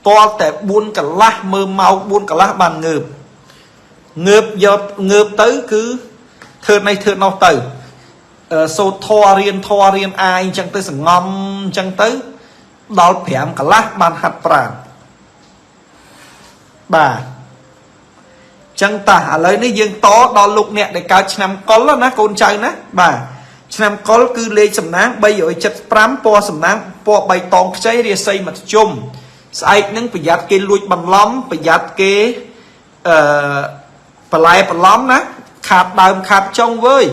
តលតែ4កន្លះមើលម៉ោង4កន្លះបានងើបងើបយកងើបទៅគឺធ្វើនេះធ្វើនោះទៅសូត្រធររៀនធររៀនអាយអញ្ចឹងទៅសងំអញ្ចឹងទៅដល់5កន្លះបានហាត់ប្រាណបាទចឹងតាឥឡូវនេះយើងតដល់លោកអ្នកដែលកើតឆ្នាំកុលណាកូនចៅណាបាទឆ្នាំកុលគឺលេខសំណាង375ពណ៌សំណាងពណ៌បៃតងខ្ចីរាសីមធ្យមស្អែកនឹងប្រយ័ត្នគេលួចបន្លំប្រយ័ត្នគេអឺបន្លែបន្លំណាខាតដើមខាតចុងវើយ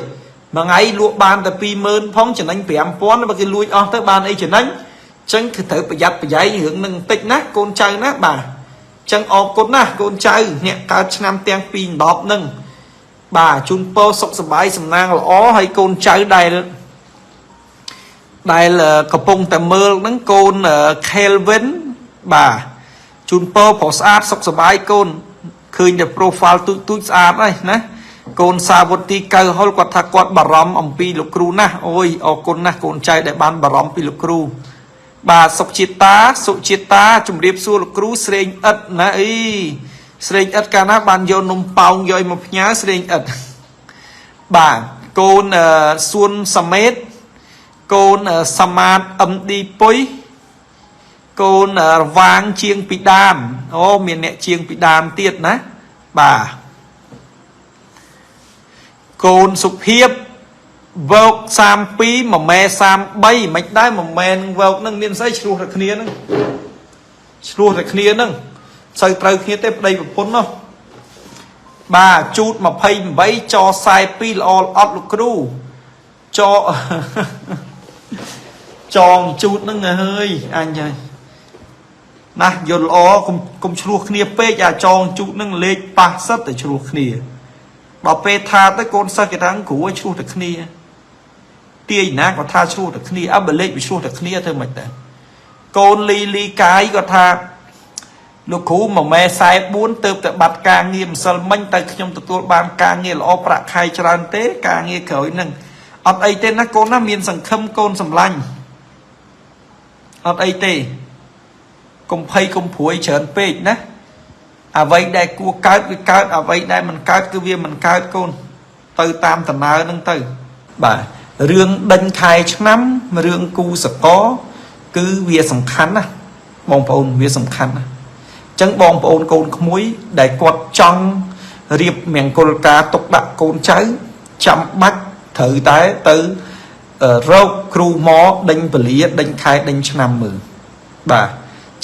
មួយថ្ងៃលក់បានតែ20000ផងចំណេញ5000បើគេលួចអស់ទៅបានអីចំណេញចឹងគឺត្រូវប្រយ័ត្នប្រយែងរឿងនឹងបន្តិចណាកូនចៅណាបាទចឹងអរគុណណាស់កូនចៅអ្នកកើតឆ្នាំទាំង2 10ហ្នឹងបាទជូនពរសុខសប្បាយសំណាងល្អហើយកូនចៅដែលដែលកំពុងតែមើលហ្នឹងកូន Kelvin បាទជូនពរប្រុសស្អាតសុខសប្បាយកូនឃើញតែ profile ទូចទូចស្អាតហើយណាកូនសាវុទីកៅហុលគាត់ថាគាត់បារម្ភអំពីលោកគ្រូណាស់អូយអរគុណណាស់កូនចៅដែលបានបារម្ភពីលោកគ្រូបាទសុខជាតាសុជាតាជំរាបសួរលោកគ្រូស្រេងអិតណាអីស្រេងអិតកាលណាបានយកនំប៉ោងយកឲ្យមកផ្ញើស្រេងអិតបាទកូនសួនសមេតកូនសមាត MD ពុយកូនរវាងជាងពីដាមអូមានអ្នកជាងពីដាមទៀតណាបាទកូនសុភាពវោក32មួយម៉ែ33មិនដែរមួយម៉ែនឹងវោកនឹងមានស្អីឆ្លោះតែគ្នានឹងឆ្លោះតែគ្នានឹងសូវត្រូវគ្នាទេប្តីប្រពន្ធនោះបាទជូត28ច42ល្អអត់លោកគ្រូចចងជូតនឹងហើយអញហើយ ណាយល់ល្អកុំកុំឆ្លោះគ្នាពេកអាចងជូតនឹងលេខប៉ះសិតតែឆ្លោះគ្នាដល់ពេលថាទៅកូនសិស្សគេថាគ្រូឲ្យឆ្លោះតែគ្នាទាយណាក៏ថាឆ្លោះតែគ្នាអើបើលេខវាឆ្លោះតែគ្នាធ្វើម៉េចដែរកូនលីលីកាយក៏ថាលោកគ្រូមួយម៉ែ44ទៅតែបាត់ការងារម្សិលមិញតែខ្ញុំទទួលបានការងារល្អប្រាក់ខែច្រើនទេការងារក្រោយនឹងអត់អីទេណាកូនណាមានសង្ឃឹមកូនសម្លាញ់អត់អីទេកុំភ័យកុំព្រួយច្រើនពេកណាអ្វីដែលគួរកើតវាកើតអ្វីដែលមិនកើតគឺវាមិនកើតកូនទៅតាមដំណើរហ្នឹងទៅបាទរឿងដេញខែឆ្នាំរឿងគូសកលគឺវាសំខាន់ណាបងប្អូនវាសំខាន់ណាចឹងបងប្អូនកូនក្មួយដែលគាត់ចង់រៀបមង្គលការទុកដាក់កូនចៅចាំបាច់ត្រូវតែទៅរកគ្រូមកដេញពលាដេញខែដេញឆ្នាំមើលបាទ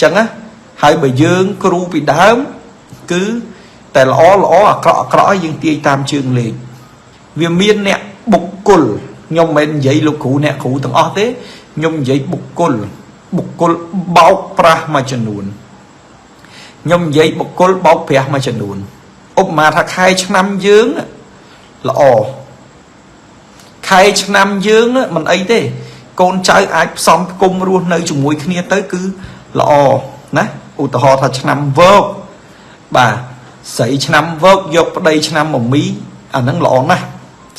ចឹងណាហើយបើយើងគ្រូពីដើមគឺតែល្អល្អអាក្រក់អាក្រក់ឲ្យយើងទាយតាមជើងលេខវាមានអ្នកបុគ្គលខ្ញុំមិនមែននិយាយលោកគ្រូអ្នកគ្រូទាំងអស់ទេខ្ញុំនិយាយបុគ្គលបុគ្គលបោកប្រាស់មួយចំនួនខ្ញុំនិយាយបុគ្គលបោកប្រាស់មួយចំនួនឧបមាថាខែឆ្នាំយើងល្អខែឆ្នាំយើងមិនអីទេកូនចៅអាចផ្សំផ្គុំរស់នៅជាមួយគ្នាទៅគឺល្អណាឧទាហរណ៍ថាឆ្នាំវកបាទស្រីឆ្នាំវកយកប្តីឆ្នាំមមីអាហ្នឹងល្អណាស់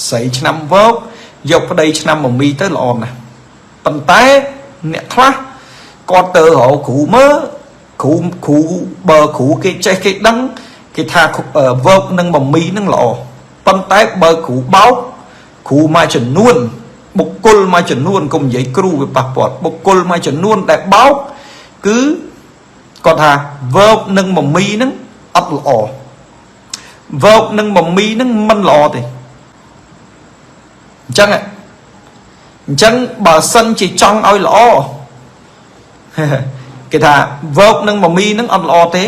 ស្រីឆ្នាំវកយកប្តីឆ្នាំមមីទៅល្អណាស់ប៉ុន្តែអ្នកខ្លះគាត់ទៅរកគ្រូមើលគ្រូគ្រូបើគ្រូគេចេះគេដឹងគេថាវកនិងមមីនឹងល្អប៉ុន្តែបើគ្រូបោកគ្រូមួយចំនួនបុគ្គលមួយចំនួនកុំនិយាយគ្រូវាប៉ះពាល់បុគ្គលមួយចំនួនដែលបោកគឺគាត់ថាវកនិងមមីនឹងអត់ល្អវកនិងមមីនឹងមិនល្អទេអញ្ចឹងអញ្ចឹងបើសិនជាចង់ឲ្យល្អគេថាវកនិងមមីនឹងអត់ល្អទេ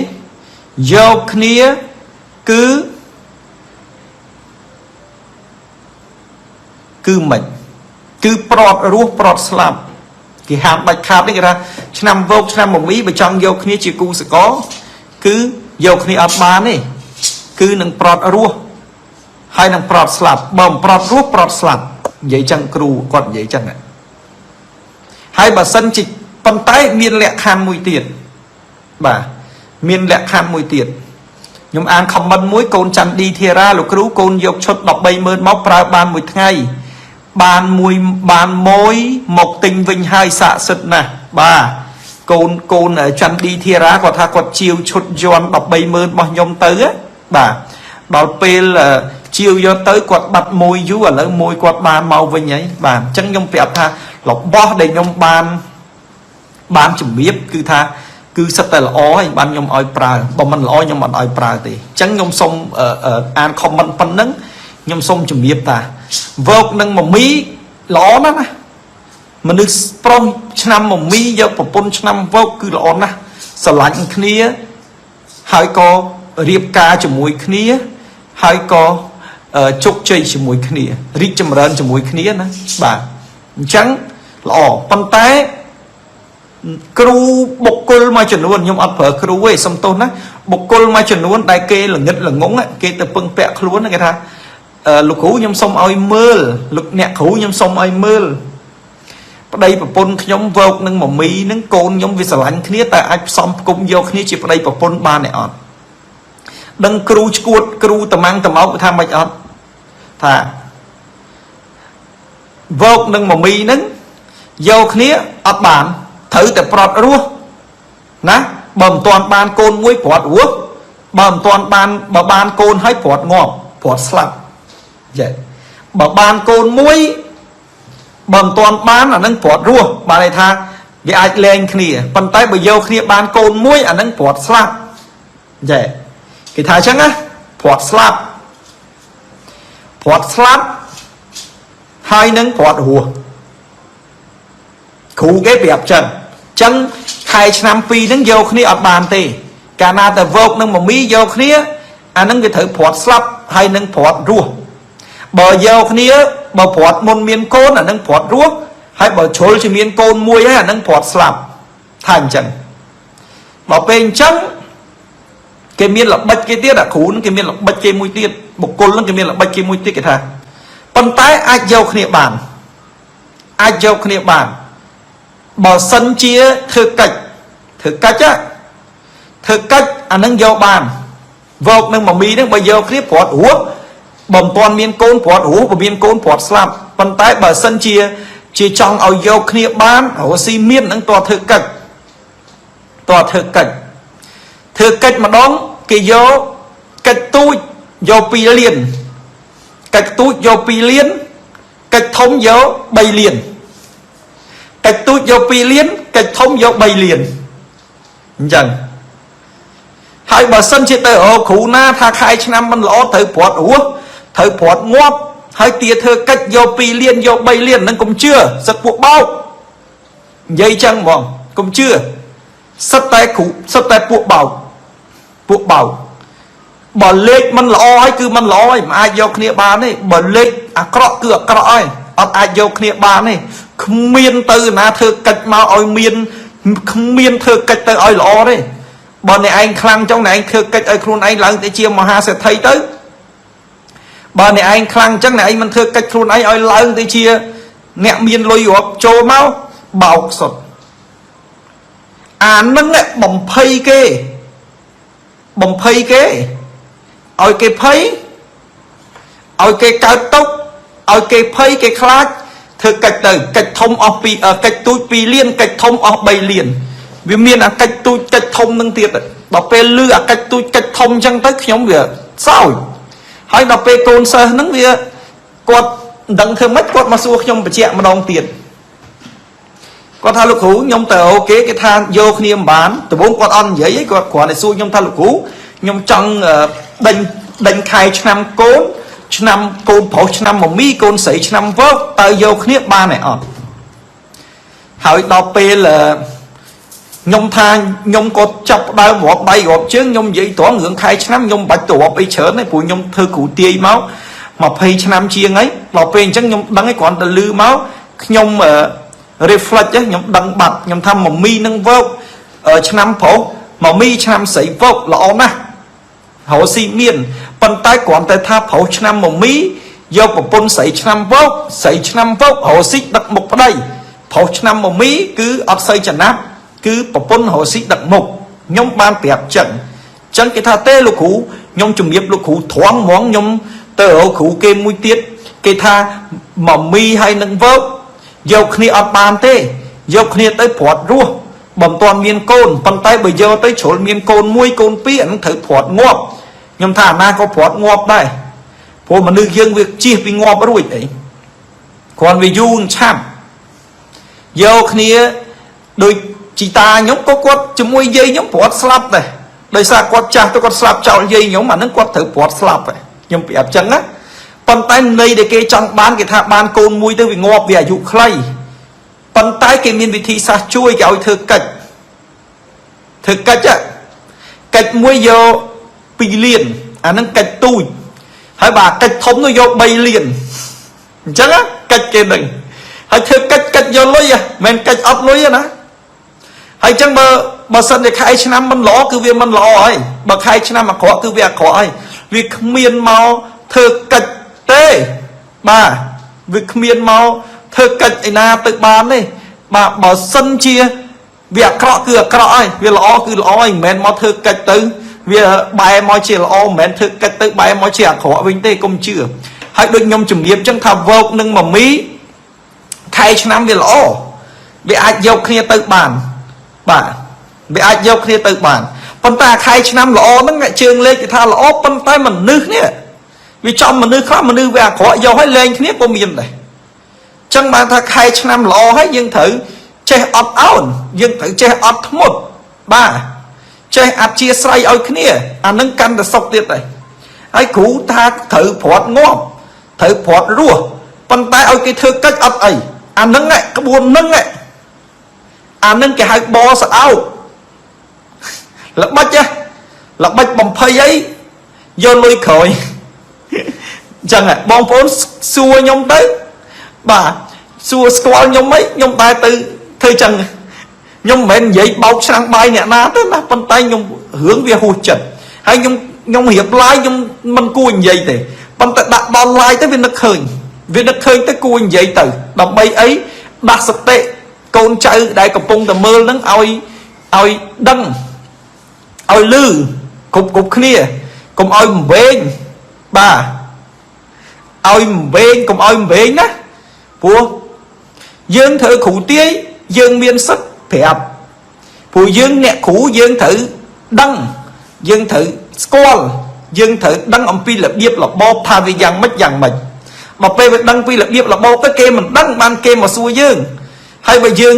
យកគ្នាគឺគឺមិនគឺប្រត់រស់ប្រត់ស្លាប់គេហាមដាច់ខាតនេះគេថាឆ្នាំវោកឆ្នាំមមីបើចង់យកគ្នាជាគូសកលគឺយកគ្នាអត់បានទេគឺនឹងប្រត់រស់ហើយនឹងប្រត់ស្លាប់បើមិនប្រត់រស់ប្រត់ស្លាប់និយាយចឹងគ្រូគាត់និយាយចឹងហើយបើសិនជាប៉ុន្តែមានលក្ខខណ្ឌមួយទៀតបាទមានលក្ខខណ្ឌមួយទៀតខ្ញុំអាន comment មួយកូនច័ន្ទឌីធីរ៉ាលោកគ្រូកូនយកឈុត130,000មកប្រើបានមួយថ្ងៃបានមួយបានមួយមកទិញវិញហើយស័ក្តិសិទ្ធិណាស់បាទកូនកូនច័ន្ទឌីធីរ៉ាគាត់ថាគាត់ជាវឈុតយន់130,000របស់ខ្ញុំទៅបាទដល់ពេលជាវយកទៅគាត់បាត់មួយយូរឥឡូវមួយគាត់បានមកវិញហើយបាទអញ្ចឹងខ្ញុំប្រាប់ថារបស់ដែលខ្ញុំបានបានជំរាបគឺថាគឺសិតតែល្អហើយបានខ្ញុំឲ្យប្រើបើមិនល្អខ្ញុំអត់ឲ្យប្រើទេអញ្ចឹងខ្ញុំសូមអាន comment ប៉ុណ្ណឹងខ្ញុំសូមជំរាបថាវោកនិងមមីល្អណាស់ណាមនុស្សប្រុសឆ្នាំមមីយកប្រពន្ធឆ្នាំវោកគឺល្អណាស់ស្រឡាញ់គ្នាហើយក៏រៀបការជាមួយគ្នាហើយក៏ជោគជ័យជាមួយគ្នារីកចម្រើនជាមួយគ្នាណាបាទអញ្ចឹងល្អប៉ុន្តែគ្រូបុគ្គលមួយចំនួនខ្ញុំអត់ប្រើគ្រូទេសុំទោសណាបុគ្គលមួយចំនួនដែលគេល្ងិតល្ងងគេទៅពឹងពាក់ខ្លួនគេថាលោកគ្រូខ្ញុំសុំឲ្យមើលលោកអ្នកគ្រូខ្ញុំសុំឲ្យមើលប្តីប្រពន្ធខ្ញុំវោកនឹងមមីនឹងកូនខ្ញុំវាស្រឡាញ់គ្នាតែអាចផ្សំផ្គុំយកគ្នាជាប្តីប្រពន្ធបានទេអត់ដឹងគ្រូឈួតគ្រូត្មាំងត្មោកថាម៉េចអត់ថាវោកនឹងមមីនឹងយកគ្នាអត់បានត្រូវតែប្រត់រស់ណាបើមិនទាន់បានកូនមួយប្រត់រស់បើមិនទាន់បានបើបានកូនហើយប្រត់ងាប់ប្រត់ស្លាប់ចេះបើបានកូនមួយបើមិនទាន់បានអានឹងប្រត់រស់បានន័យថាវាអាចលែងគ្នាប៉ុន្តែបើយកគ្នាបានកូនមួយអានឹងប្រត់ស្លាប់ចេះគេថាអញ្ចឹងណាប្រត់ស្លាប់ប្រត់ស្លាប់ហើយនឹងប្រត់រស់គ្រូគេប្រាប់ចឹងចឹងខែឆ្នាំ2ហ្នឹងយកគ្នាអត់បានទេកាលណាតែវោកនឹងមមីយកគ្នាអាហ្នឹងវាត្រូវព្រាត់ស្លាប់ហើយនឹងព្រាត់រស់បើយកគ្នាបើព្រាត់មុនមានកូនអាហ្នឹងព្រាត់រស់ហើយបើជ្រុលជាមានកូនមួយហើយអាហ្នឹងព្រាត់ស្លាប់ថាអញ្ចឹង ដល់ពេលអញ្ចឹងគេមានល្បិចគេទៀតអាគ្រូនឹងគេមានល្បិចគេមួយទៀតបុគ្គលនឹងគេមានល្បិចគេមួយទៀតគេថាប៉ុន្តែអាចយកគ្នាបានអាចយកគ្នាបានបើសិនជាធ្វើកិច្ចធ្វើកិច្ចធ្វើកិច្ចអានឹងយកបានវោកនឹងមមីនឹងបើយកគ្នាព្រាត់រស់បើមិនទាន់មានកូនព្រាត់រស់បើមានកូនព្រាត់ស្លាប់ប៉ុន្តែបើសិនជាជាចង់ឲ្យយកគ្នាបានរស់ស៊ីមាននឹងតធ្វើកិច្ចតធ្វើកិច្ចធ្វើកិច្ចម្ដងគេយកកិច្ចទូចយក2លានកិច្ចទូចយក2លានកិច្ចធំយក3លានកិច្ចទូចយក2លានកិច្ចធំយក3លានអញ្ចឹងហើយបើសិនជាទៅរកគ្រូណាថាខែឆ្នាំមិនល្អត្រូវព្រាត់រស់ត្រូវព្រាត់ងាប់ហើយទាធ្វើកិច្ចយក2លានយក3លាននឹងកុំជឿសិតពួកបោកនិយាយចឹងហ្មងកុំជឿសិតតែគ្រូសិតតែពួកបោកពួកបោកបើលេខមិនល្អហើយគឺមិនល្អហើយមិនអាចយកគ្នាបានទេបើលេខអាក្រក់គឺអាក្រក់ហើយអត់អាចយកគ្នាបានទេគ្មានទៅណាធ្វើកិច្ចមកឲ្យមានគ្មានធ្វើកិច្ចទៅឲ្យល្អទេបើអ្នកឯងខ្លាំងចង់អ្នកឯងធ្វើកិច្ចឲ្យខ្លួនឯងឡើងទៅជាមហាសេដ្ឋីទៅបើអ្នកឯងខ្លាំងអញ្ចឹងអ្នកឯងមិនធ្វើកិច្ចខ្លួនឯងឲ្យឡើងទៅជាអ្នកមានលុយរាប់ចូលមកបោកសុទ្ធអានឹងបំភ័យគេបំភ័យគេឲ្យគេភ័យឲ្យគេកើតទុកឲ្យគេភ័យគេខ្លាចធ្វើកិច្ចទៅកិច្ចធំអស់ពីកិច្ចទូច2លានកិច្ចធំអស់3លានវាមានអាកិច្ចទូចកិច្ចធំនឹងទៀតដល់ពេលលឺអាកិច្ចទូចកិច្ចធំអញ្ចឹងទៅខ្ញុំវាសោចហើយដល់ពេលកូនសិស្សហ្នឹងវាគាត់មិនដឹងធ្វើម៉េចគាត់មកសួរខ្ញុំបញ្ជាក់ម្ដងទៀតគាត់ថាលោកគ្រូខ្ញុំទៅអូគេគេថាយកគ្នាមិនបានដំបូងគាត់អត់និយាយទេគាត់គ្រាន់តែសួរខ្ញុំថាលោកគ្រូខ្ញុំចង់ដេញដេញខែឆ្នាំកូនឆ្នាំកូនប្រុសឆ្នាំមមីកូនស្រីឆ្នាំវោកតើយកគ្នាបានទេអត់ហើយដល់ពេលខ្ញុំថាខ្ញុំក៏ចាប់ដើមរាប់ដៃរាប់ជើងខ្ញុំនិយាយត្រង់រឿងខែឆ្នាំខ្ញុំមិនបាច់ទៅរាប់អីច្រើនទេព្រោះខ្ញុំធ្វើគ្រូទាយមក20ឆ្នាំជាងហើយដល់ពេលអញ្ចឹងខ្ញុំដឹងឯងគ្រាន់តែលឺមកខ្ញុំ reflect ខ្ញុំដឹងបាត់ខ្ញុំថាមមីនឹងវោកឆ្នាំប្រុសមមីឆ្នាំស្រីវោកល្អណាស់រកស៊ីមានប៉ុន្តែគ្រាន់តែថាប្រុសឆ្នាំមមីយកប្រពន្ធស្រីឆ្នាំវោកស្រីឆ្នាំវោករកស៊ីដឹកមុខប្តីប្រុសឆ្នាំមមីគឺអត់សូវចំណាប់គឺប្រពន្ធរកស៊ីដឹកមុខខ្ញុំបានប្រាប់ចឹងចឹងគេថាទេលោកគ្រូខ្ញុំជំរាបលោកគ្រូត្រង់ហ្មងខ្ញុំទៅរកគ្រូគេមួយទៀតគេថាមមីហើយនឹងវោកយកគ្នាអត់បានទេយកគ្នាទៅព្រាត់រស់បំតាន់មានកូនប៉ុន្តែបើយកទៅជ្រុលមានកូនមួយកូនពីរអានឹងត្រូវព្រាត់ងាប់ខ្ញុំថាអាណាក៏ព្រាត់ងាប់ដែរព្រោះមនុស្សយើងវាជៀសពីងាប់រួចអីគ្រាន់វាយូរឆាប់យកគ្នាដូចជីតាខ្ញុំក៏គាត់ជាមួយយាយខ្ញុំព្រាត់ស្លាប់ដែរដោយសារគាត់ចាស់ទៅគាត់ស្លាប់ចោលយាយខ្ញុំអានឹងគាត់ត្រូវព្រាត់ស្លាប់ខ្ញុំប្រាប់ចឹងណាប៉ុន្តែន័យដែលគេចង់បានគេថាបានកូនមួយទៅវាងាប់វាអាយុខ្លីប៉ុន្តែគេមានវិធីសាស្ត្រជួយគេឲ្យធ្វើកិច្ចធ្វើកិច្ចកិច្ចមួយយក2លានអានឹងកិច្ចទូចហើយបើកិច្ចធំនោះយក3លានអញ្ចឹងកិច្ចគេនឹងហើយធ្វើកិច្ចកិច្ចយកលុយមិនកិច្ចអត់លុយណាហើយអញ្ចឹងបើបើសិនជាខែឆ្នាំមិនល្អគឺវាមិនល្អហើយបើខែឆ្នាំអាក្រក់គឺវាអាក្រក់ហើយវាគ្មានមកធ្វើកិច្ចទេបាទវាគ្មានមកធ្វើកិច្ចឯណាទៅបានទេបាទបើសិនជាវាអាក្រក់គឺអាក្រក់ហើយវាល្អគឺល្អហើយមិនមែនមកធ្វើកិច្ចទៅវាបែរមកជាល្អមិនមែនធ្វើកិច្ចទៅបែរមកជាអាក្រក់វិញទេកុំជឿហើយដូចខ្ញុំជំរាបចឹងថាវោកនឹងមមីខែឆ្នាំវាល្អវាអាចយកគ្នាទៅបានបាទវាអាចយកគ្នាទៅបានប៉ុន្តែខែឆ្នាំល្អហ្នឹងជើងលេខគេថាល្អប៉ុន្តែមនុស្សនេះវាចំមនុស្សខ្លះមនុស្សវាអាក្រក់យកឲ្យលែងគ្នាក៏មានដែរចឹងបានថាខែឆ្នាំល្អហើយយើងត្រូវចេះអត់ឱនយើងត្រូវចេះអត់ធ្មត់បាទចេះអធិស្ឋានឲ្យគ្នាអានឹងកាន់តែសុខទៀតដែរហើយគ្រូថាត្រូវព្រាត់ងាប់ត្រូវព្រាត់រស់ប៉ុន្តែឲ្យគេធ្វើកិច្ចអត់អីអានឹងក្បួននឹងអានឹងគេហៅបស្អោកល្បិចល្បិចបំភ័យអីយកលុយក្រោយអញ្ចឹងបងប្អូនសួរខ្ញុំទៅបាទសួរស្គាល់ខ្ញុំអីខ្ញុំដែរទៅធ្វើចឹងខ្ញុំ ខ្ញុំមិនមែននិយាយបោកឆ្នាំងបាយអ្នកណាទេណាប៉ុន្តែខ្ញុំរឿងវាហួសចិត្តហើយខ្ញុំរៀប live ខ្ញុំមិនគួរនិយាយទេប៉ុន្តែដាក់ដល់ live ទៅវានឹកឃើញវានឹកឃើញទៅគួរនិយាយទៅដើម្បីអីដាស់សតិកូនចៅដែលកំពុងតែមើលហ្នឹងឲ្យដឹងឲ្យលឺគ្រប់គ្រប់គ្នាកុំឲ្យវង្វេងបាទឲ្យវង្វេងកុំឲ្យវង្វេងណាព្រោះយើងធ្វើគ្រូទាយយើងមានសិទ្ធិប្រាប់ព្រោះយើងអ្នកគ្រូយើងត្រូវដឹងយើងត្រូវស្គាល់យើងត្រូវដឹងអំពីរបៀបរបបថាវាយ៉ាងម៉េចយ៉ាងម៉េចបើពេលវាដឹងពីរបៀបរបបទៅគេមិនដឹងបានគេមកសួរយើងហើយបើយើង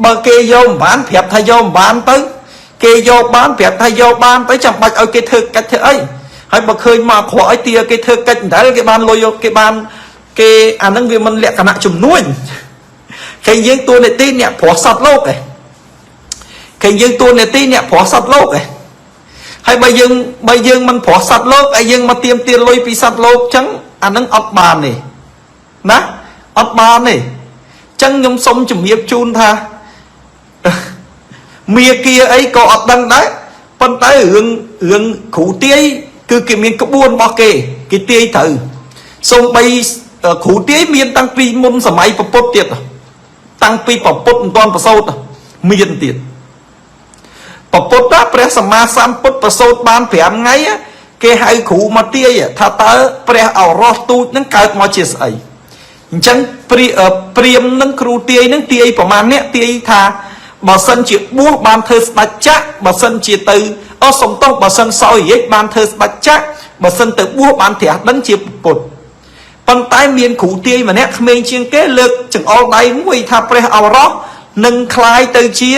បើគេយកមិនបានប្រាប់ថាយកមិនបានទៅគេយកបានប្រាប់ថាយកបានទៅចាំបាច់ឲ្យគេធ្វើកិច្ចធ្វើអីហើយបើឃើញមកអាក្រក់ឲ្យទាគេធ្វើកិច្ចមិនដែលគេបានលុយគេបានគេអាហ្នឹងវាមិនលក្ខណៈជំនួញឃើញយើងតួនាទីអ្នកប្រុសសត្វលោកឯងឃើញយើងតួនាទីអ្នកប្រុសសត្វលោកឯងហើយបើយើងមិនប្រុសសត្វលោកហើយយើងមកទៀមទាលុយពីសត្វលោកចឹងអាហ្នឹងអត់បានទេណាអត់បានទេចឹងខ្ញុំសុំជំរាបជូនថាមាគាអីក៏អត់ដឹងដែរប៉ុន្តែរឿងរឿងគ្រូទាយគឺគេមានក្បួនរបស់គេគេទាយត្រូវសូម្បីគ្រូទាយមានតាំងពីមុនសម័យពពុទ្ធទៀតតាំងពីពពុទ្ធមិនទាន់ប្រសូតមានទៀតពពុទ្ធព្រះសម្មាសម្ពុទ្ធប្រសូតបាន5ថ្ងៃគេហៅគ្រូមកទាយថាតើព្រះឱរសទូចនឹងកើតមកជាស្អីអញ្ចឹងព្រាមនឹងគ្រូទាយនឹងទាយប្រមាណអ្នកទាយថាបើសិនជាបួសបានធ្វើស្ដេចចក្របើសិនជាទៅអសុំទោសបើសិនសោយរាជបានធ្វើស្ដេចចក្របើសិនទៅបួសបានត្រាស់ដឹងជាពុទ្ធប៉ុន្តែមានគ្រូទាយម្នាក់ក្មេងជាងគេលើកចង្អុលដៃមួយថាព្រះឱរសនឹងคล้ายទៅជា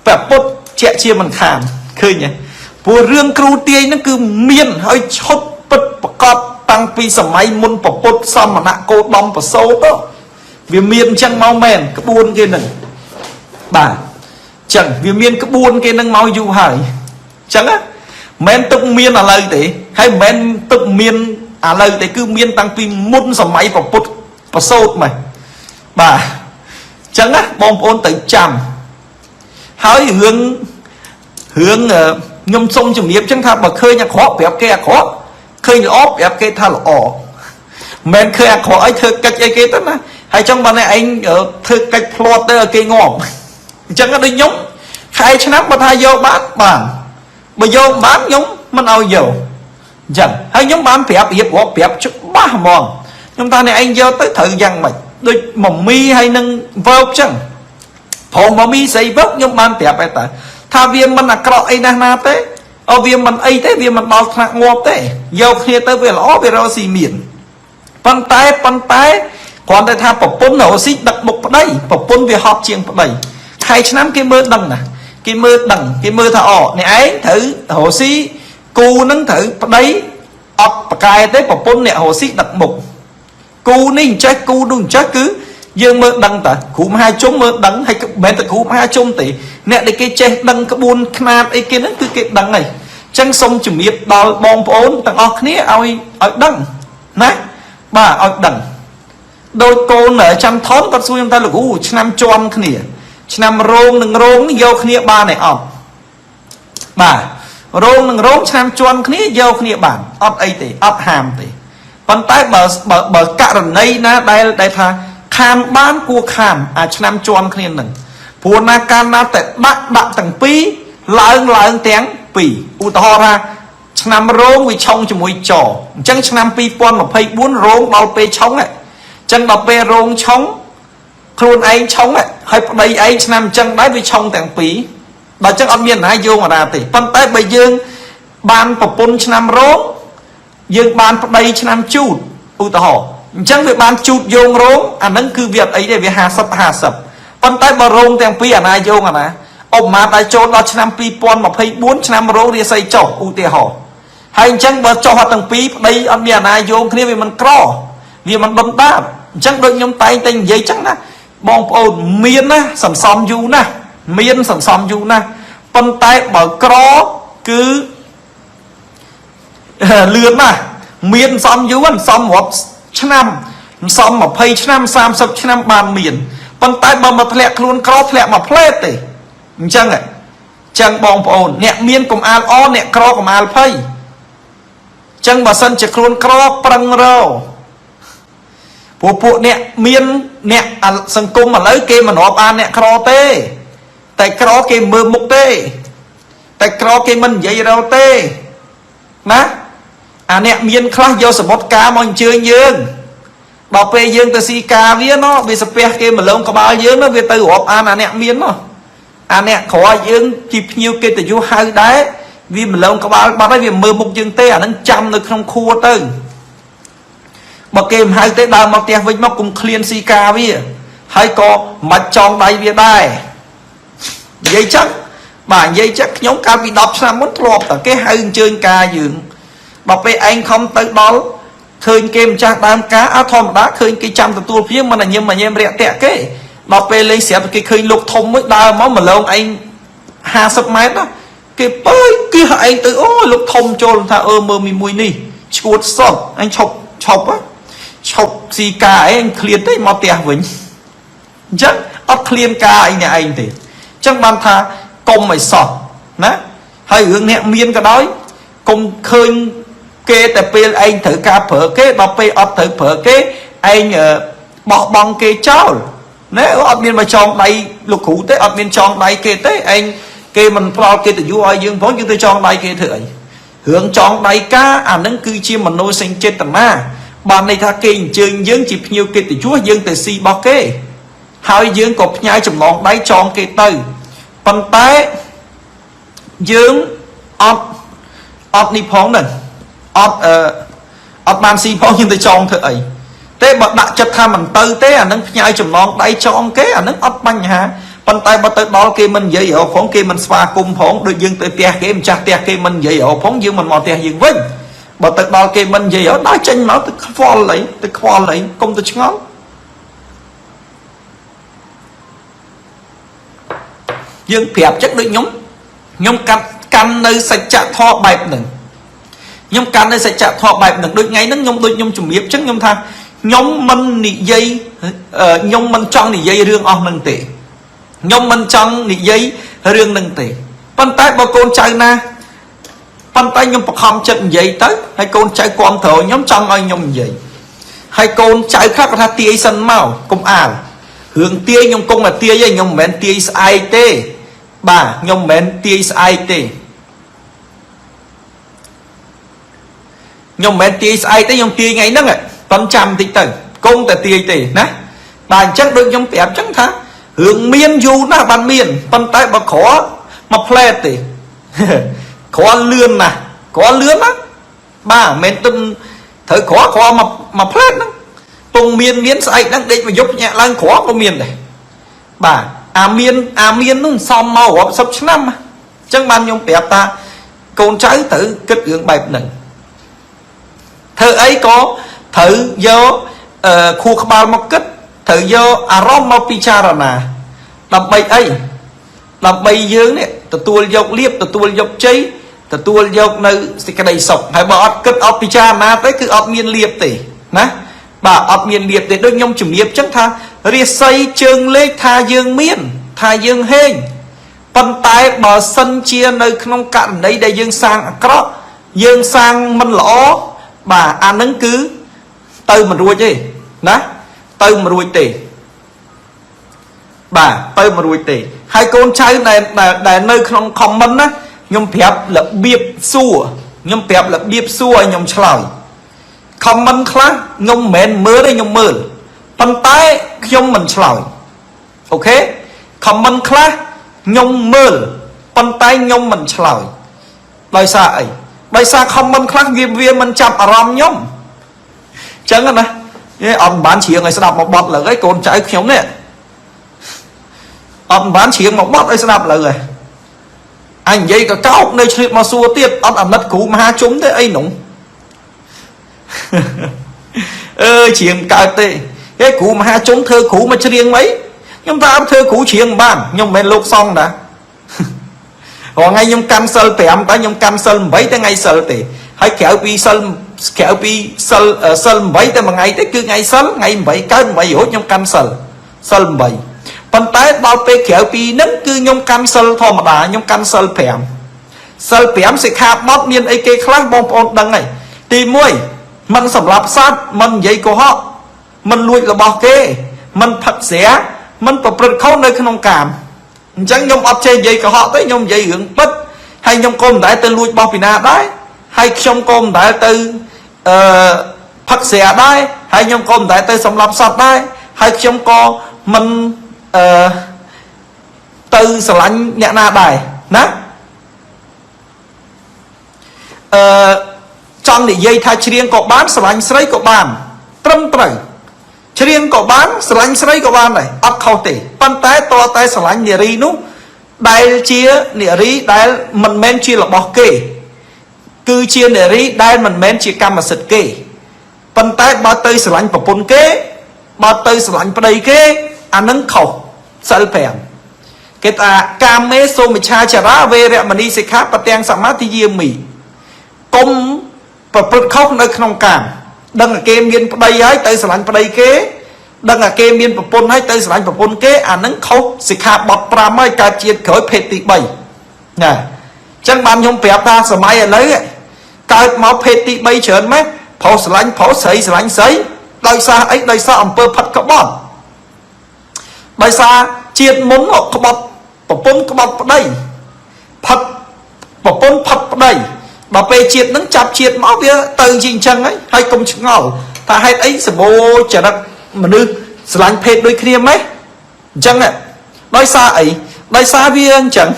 ព្រះពុទ្ធជាជាមិនខានឃើញទេព្រោះរឿងគ្រូទាយហ្នឹងគឺមានហើយឈប់ពិតប្រកបតាំងពីសម័យមុនពពុទ្ធសមណគោតមប្រសូតវាមានអញ្ចឹងមកមែនក្បួនគេនឹងបាទចឹងវាមានក្បួនគេនឹងមកយូរហើយចឹងណាមិនទុកមានឥឡូវទេហើយមិនទុកមានឥឡូវទេគឺមានតាំងពីមុនសម័យពពុទ្ធប្រសូតមកបាទចឹងណាបងប្អូនទៅចាំហើយរឿងរឿងខ្ញុំសុំជំរាបចឹងថាបើឃើញអាក្រក់ប្រាប់គេអាក្រក់ឃើញល្អប្រាប់គេថាល្អមិនឃើញអាក្រក់អីធ្វើកិច្ចអីគេទៅណាហើយចឹងបើអ្នកឯងធ្វើកិច្ចភ្លាត់ទៅឲ្យគេងាប់អញ្ចឹងដូចខ្ញុំខែឆ្នាំបើថាយកបានបានបើយកបានខ្ញុំមិនឲ្យយកអញ្ចឹងហើយខ្ញុំបានប្រាប់រៀបរាប់ប្រាប់ច្បាស់ហ្មងខ្ញុំថាអ្នកឯងយកទៅត្រូវយ៉ាងម៉េចដូចមមីហើយនឹងវើបចឹងព្រមមមីស្អីវើបខ្ញុំបានប្រាប់ឯតាថាវាមិនអាក្រក់អីណាស់ណាទេអូវាមិនអីទេវាមិនដល់ថ្នាក់ងាប់ទេយកគ្នាទៅវាល្អវារកស៊ីមានប៉ុន្តែប៉ុន្តែគ្រាន់តែថាប្រពន្ធរកស៊ីដឹកមុខប្តីប្រពន្ធវាហត់ជាងប្តីខែឆ្នាំគេមើលដឹងណាគេមើលដឹងគេមើលថាអូអ្នកឯងត្រូវរកស៊ីគូនឹងត្រូវប្តីអត់ប្រកែទេប្រពន្ធអ្នករកស៊ីដឹកមុខគូនេះអញ្ចេះគូនោះអញ្ចេះគឺយើងមើលដឹងតាគ្រូមហាជុំមើលដឹងហើយមិនមែនតែគ្រូមហាជុំទេអ្នកដែលគេចេះដឹងក្បួនខ្នាតអីគេហ្នឹងគឺគេដឹងហើយអញ្ចឹងសូមជំរាបដល់បងប្អូនទាំងអស់គ្នាឲ្យដឹងណាបាទឲ្យដឹងដូចកូនចាំថនគាត់សួរខ្ញុំថាលោកគ្រូឆ្នាំជាន់គ្នាឆ្នាំរោងនឹងរោងយកគ្នាបានឯអត់បាទរោងនឹងរោងឆ្នាំជាន់គ្នាយកគ្នាបានអត់អីទេអត់ហាមទេប៉ុន្តែបើបើករណីណាដែលថាខានបានគួរខានអាឆ្នាំជាន់គ្នានឹងព្រោះណាកាលណាតែដាក់ដាក់ទាំងពីរឡើងឡើងទាំងពីរឧទាហរណ៍ថាឆ្នាំរោងវាឆុងជាមួយចអញ្ចឹងឆ្នាំ2024រោងដល់ពេលឆុងអញ្ចឹងដល់ពេលរោងឆុងខ្លួនឯងឆុងហើយប្តីឯងឆ្នាំអញ្ចឹងដែរវាឆុងទាំងពីរដល់អញ្ចឹងអត់មានណាយោងអាណាទេប៉ុន្តែបើយើងបានប្រពន្ធឆ្នាំរោងយើងបានប្តីឆ្នាំជូតឧទាហរណ៍អញ្ចឹងវាបានជូតយោងរោងអាហ្នឹងគឺវាអត់អីទេវា50 50ប៉ុន្តែបើរោងទាំងពីរអាណាយោងអាណាឧបមាតែចូលដល់ឆ្នាំ2024ឆ្នាំរោងរាសីចុះឧទាហរណ៍ហើយអញ្ចឹងបើចុះអត់ទាំងពីរប្តីអត់មានអាណាយោងគ្នាវាមិនក្រវាមិនដុនដាបអញ្ចឹងដូចខ្ញុំតែងតែនិយាយចឹងណាបងប្អូនមានណាសន្សំយូរណាស់មានសន្សំយូរណាស់ប៉ុន្តែបើក្រគឺលឿនណាស់មានសំយូរសំរាប់ឆ្នាំសំ20ឆ្នាំ30ឆ្នាំបានមាន ប៉ុន្តែបើមកធ្លាក់ខ្លួនក្រធ្លាក់មកផ្លែតទេអញ្ចឹងហ៎ចឹងបងប្អូនអ្នកមានកុំអាលអអ្នកក្រកុំអាលភ័យចឹងបើសិនជាខ្លួនក្រប្រឹងរព្រោះពួកអ្នកមានអ្នកសង្គមឥឡូវគេមិនរាប់អានអ្នកក្រទេតែក្រគេមើលមុខទេតែក្រគេមិននិយាយរកទេណាអាអ្នកមានខ្លះយកសមុទ្រការមកអញ្ជើញយើងដល់ពេលយើងទៅស៊ីការវាណោះវាស្ពះគេមកលងក្បាលយើងនោះវាទៅរាប់អានអាអ្នកមានណោះអាអ្នកក្រយើងជាភ្ញៀវកិត្តិយសហៅដែរវាមលងក្បាលបាត់ហើយវាមើលមុខយើងទេអានឹងចាំនៅក្នុងខួរទៅបើគេមិនហៅទេដើរមកផ្ទះវិញមកគុំឃ្លានស៊ីការវាហើយក៏មិនចងដៃវាដែរនិយាយចឹងបាទនិយាយចឹងខ្ញុំកាលពី10ឆ្នាំមុនធ្លាប់តែគេហៅអញ្ជើញការយើងដល់ពេលឯងខំទៅដល់ឃើញគេម្ចាស់ដើមការអើធម្មតាឃើញគេចាំទទួលភ្ញៀវមិនញញឹមញញែមរាក់ទាក់គេដល់ពេលលេងស្រាប់គេឃើញលោកធំមួយដើរមកមឡងឯង50ម៉ែត្រណាគេពើគៀសឯងទៅអូលោកធំចូលថាអឺមើលមីមួយនេះឈួតសុតអញឈប់ឈប់ឈប់ស៊ីការឯងឃ្លានទេមកផ្ទះវិញអញ្ចឹងអត់ឃ្លានការឯងអ្នកឯងទេអញ្ចឹងបានថាកុំឲ្យសោះណាហើយរឿងអ្នកមានក៏ដោយកុំឃើញគេតែពេលឯងត្រូវការប្រើគេដល់ពេលអត់ត្រូវប្រើគេឯងបោះបង់គេចោលណែអត់មានមកចងដៃលោកគ្រូទេអត់មានចងដៃគេទេឯងគេមិនផ្ដល់កិត្តិយសឲ្យយើងផងយើងទៅចងដៃគេធ្វើអីរឿងចងដៃការអានឹងគឺជាមនោសញ្ចេតនាបានន័យថាគេអញ្ជើញយើងជាភ្ញៀវកិត្តិយសយើងទៅស៊ីរបស់គេហើយយើងក៏ផ្ញើចំណងដៃចងគេទៅប៉ុន្តែយើងអត់អត់នេះផងហ្នឹងអត់អឺអត់បានស៊ីផងយើងទៅចងធ្វើអីទេបើដាក់ចិត្តថាមិនទៅទេអានឹងផ្ញើចំណងដៃចងគេអានឹងអត់បញ្ហាប៉ុន្តែបើទៅដល់គេមិននិយាយរកផងគេមិនស្វាគមន៍ផងដូចយើងទៅផ្ទះគេម្ចាស់ផ្ទះគេមិននិយាយរកផងយើងមិនមកផ្ទះយើងវិញបើទៅដល់គេមិននិយាយរកដល់ចេញមកទៅខ្វល់អីទៅខ្វល់អីកុំទៅឆ្ងល់យើងប្រាប់ចិត្តដូចខ្ញុំខ្ញុំកាត់កាន់នៅសច្ចធម៌បែបហ្នឹងខ្ញុំកាន់នៅសច្ចធម៌បែបហ្នឹងដូចថ្ងៃហ្នឹងខ្ញុំដូចខ្ញុំជំរាបចឹងខ្ញុំថាខ្ញុំមិននិយាយខ្ញុំមិនចង់និយាយរឿងអស់ហ្នឹងទេខ្ញុំមិនចង់និយាយរឿងហ្នឹងទេប៉ុន្តែបើកូនចៅណាប៉ុន្តែខ្ញុំបខំចិត្តនិយាយទៅហើយកូនចៅគាំទ្រខ្ញុំចង់ឲ្យខ្ញុំនិយាយហើយកូនចៅខ្លះគាត់ថាទាយសិនមកកុំអាលរឿងទាយខ្ញុំគង់តែទាយឯងខ្ញុំមិនមែនទាយស្អែកទេបាទខ្ញុំមិនមែនទាយស្អែកទេខ្ញុំមិនមែនទាយស្អែកទេខ្ញុំទាយថ្ងៃហ្នឹងប៉ុនចាំតិចទៅគង់តែទាយទេណាបាទអញ្ចឹងដូចខ្ញុំប្រាប់អញ្ចឹងថារឿងមានយូរណាស់បានមានប៉ុន្តែបើក្រមកផ្លែតទេក្រលឿនណាស់ក្រលឿនណាបាទមិនមែនទុនត្រូវក្រក្រមកមកផ្លែតហ្នឹងពងមានមានស្អែកហ្នឹងដេកមកយប់ញាក់ឡើងក្រក៏មានដែរបាទអាមានអាមាននោះសំមករាប់សិបឆ្នាំអញ្ចឹងបានខ្ញុំប្រាប់ថាកូនចៅត្រូវគិតរឿងបែបហ្នឹងធ្វើអីក៏ត្រូវយកខួរក្បាលមកគិតត្រូវយកអារម្មណ៍មកពិចារណាដើម្បីអីដើម្បីយើងនេះទទួលយកលៀបទទួលយកជ័យទទួលយកនៅសេចក្តីសុខហើយបើអត់គិតអត់ពិចារណាទេគឺអត់មានលៀបទេណាបាទអត់មានលៀបទេដូចខ្ញុំជំរាបចឹងថារាសីជើងលេខថាយើងមានថាយើងហេងប៉ុន្តែបើសិនជានៅក្នុងករណីដែលយើងសាងអាក្រក់យើងសាងមិនល្អបាទអានឹងគឺទៅមិនរួចទេណាទៅមិនរួចទេបាទទៅមិនរួចទេហើយកូនចៅដែលដែលនៅក្នុង comment ណាខ្ញុំប្រាប់របៀបសួរខ្ញុំប្រាប់របៀបសួរឲ្យខ្ញុំឆ្លើយ comment ខ្លះខ្ញុំមិនមែនមើលទេខ្ញុំមើលប៉ុន្តែខ្ញុំមិនឆ្លើយអូខេ comment ខ្លះខ្ញុំមើលប៉ុន្តែខ្ញុំមិនឆ្លើយដោយសារអីដោយសារ comment ខ្លះវាមិនចាប់អារម្មណ៍ខ្ញុំអញ្ចឹងណាអត់បានច្រៀងឲ្យស្ដាប់មកបត់លើហើយកូនចៅខ្ញុំនេះអត់បានច្រៀងមកបត់ឲ្យស្ដាប់លើហើយអញនិយាយក៏កោកនៅឆ្លៀតមកសួរទៀតអត់អាណិតគ្រូមហាជុំទេអីនោះអើច្រៀងកើតទេហេគ្រូមហាជុំធ្វើគ្រូមកច្រៀងអីខ្ញុំថាអត់ធ្វើគ្រូច្រៀងបានខ្ញុំមិនមែនលោកសង្ឃណារាល់ថ្ងៃខ្ញុំកាន់សិល5តែខ្ញុំកាន់សិល8តែថ្ងៃសិលទេហើយក្រៅពីសិលក្រៅពីសិលសិល8តែមួយថ្ងៃទេគឺថ្ងៃសិលថ្ងៃ8កើត8រួចខ្ញុំកាន់សិលសិល8 ប៉ុន្តែដល់ពេលក្រៅពីហ្នឹងគឺខ្ញុំកាន់សិលធម្មតាខ្ញុំកាន់សិល5សិល5សិក្ខាបទមានអីគេខ្លះបងប្អូនដឹងហើយទី1មិនសម្លាប់សត្វមិននិយាយកុហកមិនលួចរបស់គេមិនផឹកស្រាមិនប្រព្រឹត្តខុសនៅក្នុងកាមអញ្ចឹងខ្ញុំអត់ចេះនិយាយកុហកទេខ្ញុំនិយាយរឿងពិតហើយខ្ញុំក៏មិនដែលទៅលួចរបស់ពីណាដែរហើយខ្ញុំក៏មិនដែលទៅអឺផឹកស្រាដែរហើយខ្ញុំក៏មិនដែលទៅសម្លាប់សត្វដែរហើយខ្ញុំក៏មិនអឺទៅស្រឡាញ់អ្នកណាដែរណាអឺចង់និយាយថាច្រៀងក៏បានស្រឡាញ់ស្រីក៏បានត្រឹមត្រូវច្រៀងក៏បានស្រឡាញ់ស្រីក៏បានដែរអត់ខុសទេប៉ុន្តែតើតែស្រឡាញ់នារីនោះដែលជានារីដែលមិនមែនជារបស់គេ គឺជានារីដែលមិនមែនជាកម្មសិទ្ធិគេប៉ុន្តែបើទៅស្រឡាញ់ប្រពន្ធគេបើទៅស្រឡាញ់ប្តីគេអានឹងខុសសិល5គេថាកាមេសូមិឆាចារាវេរមណីសិក្ខាបទាំងសមាធិយាមិកុំប្រព្រឹត្តខុសនៅក្នុងកាមដឹងតែគេមានប្តីហើយទៅស្រឡាញ់ប្តីគេដឹងតែគេមានប្រពន្ធហើយទៅស្រឡាញ់ប្រពន្ធគេអានឹងខុសសិក្ខាបទ5ហើយកើតជាតិក្រោយភេទទី3ណាចឹងបានខ្ញុំប្រាប់ថាសម័យឥឡូវកើតមកភេទទី3ច្រើនម៉េះប្រុសស្រឡាញ់ប្រុសស្រីស្រឡាញ់ស្រីដោយសារអីដោយសារអំពើផិតក្បត់ដោយសារជាតិមុនក្បត់ប្រពន្ធក្បត់ប្តីផិតប្រពន្ធផិតប្តីដល់ពេលជាតិនឹងចាប់ជាតិមកវាទៅជាអញ្ចឹងហើយហើយកុំឆ្ងល់ថាហេតុអីសម្បូរចរិតមនុស្សស្រឡាញ់ភេទដូចគ្នាម៉េះអញ្ចឹងដោយសារអីដោយសារវាអញ្ចឹង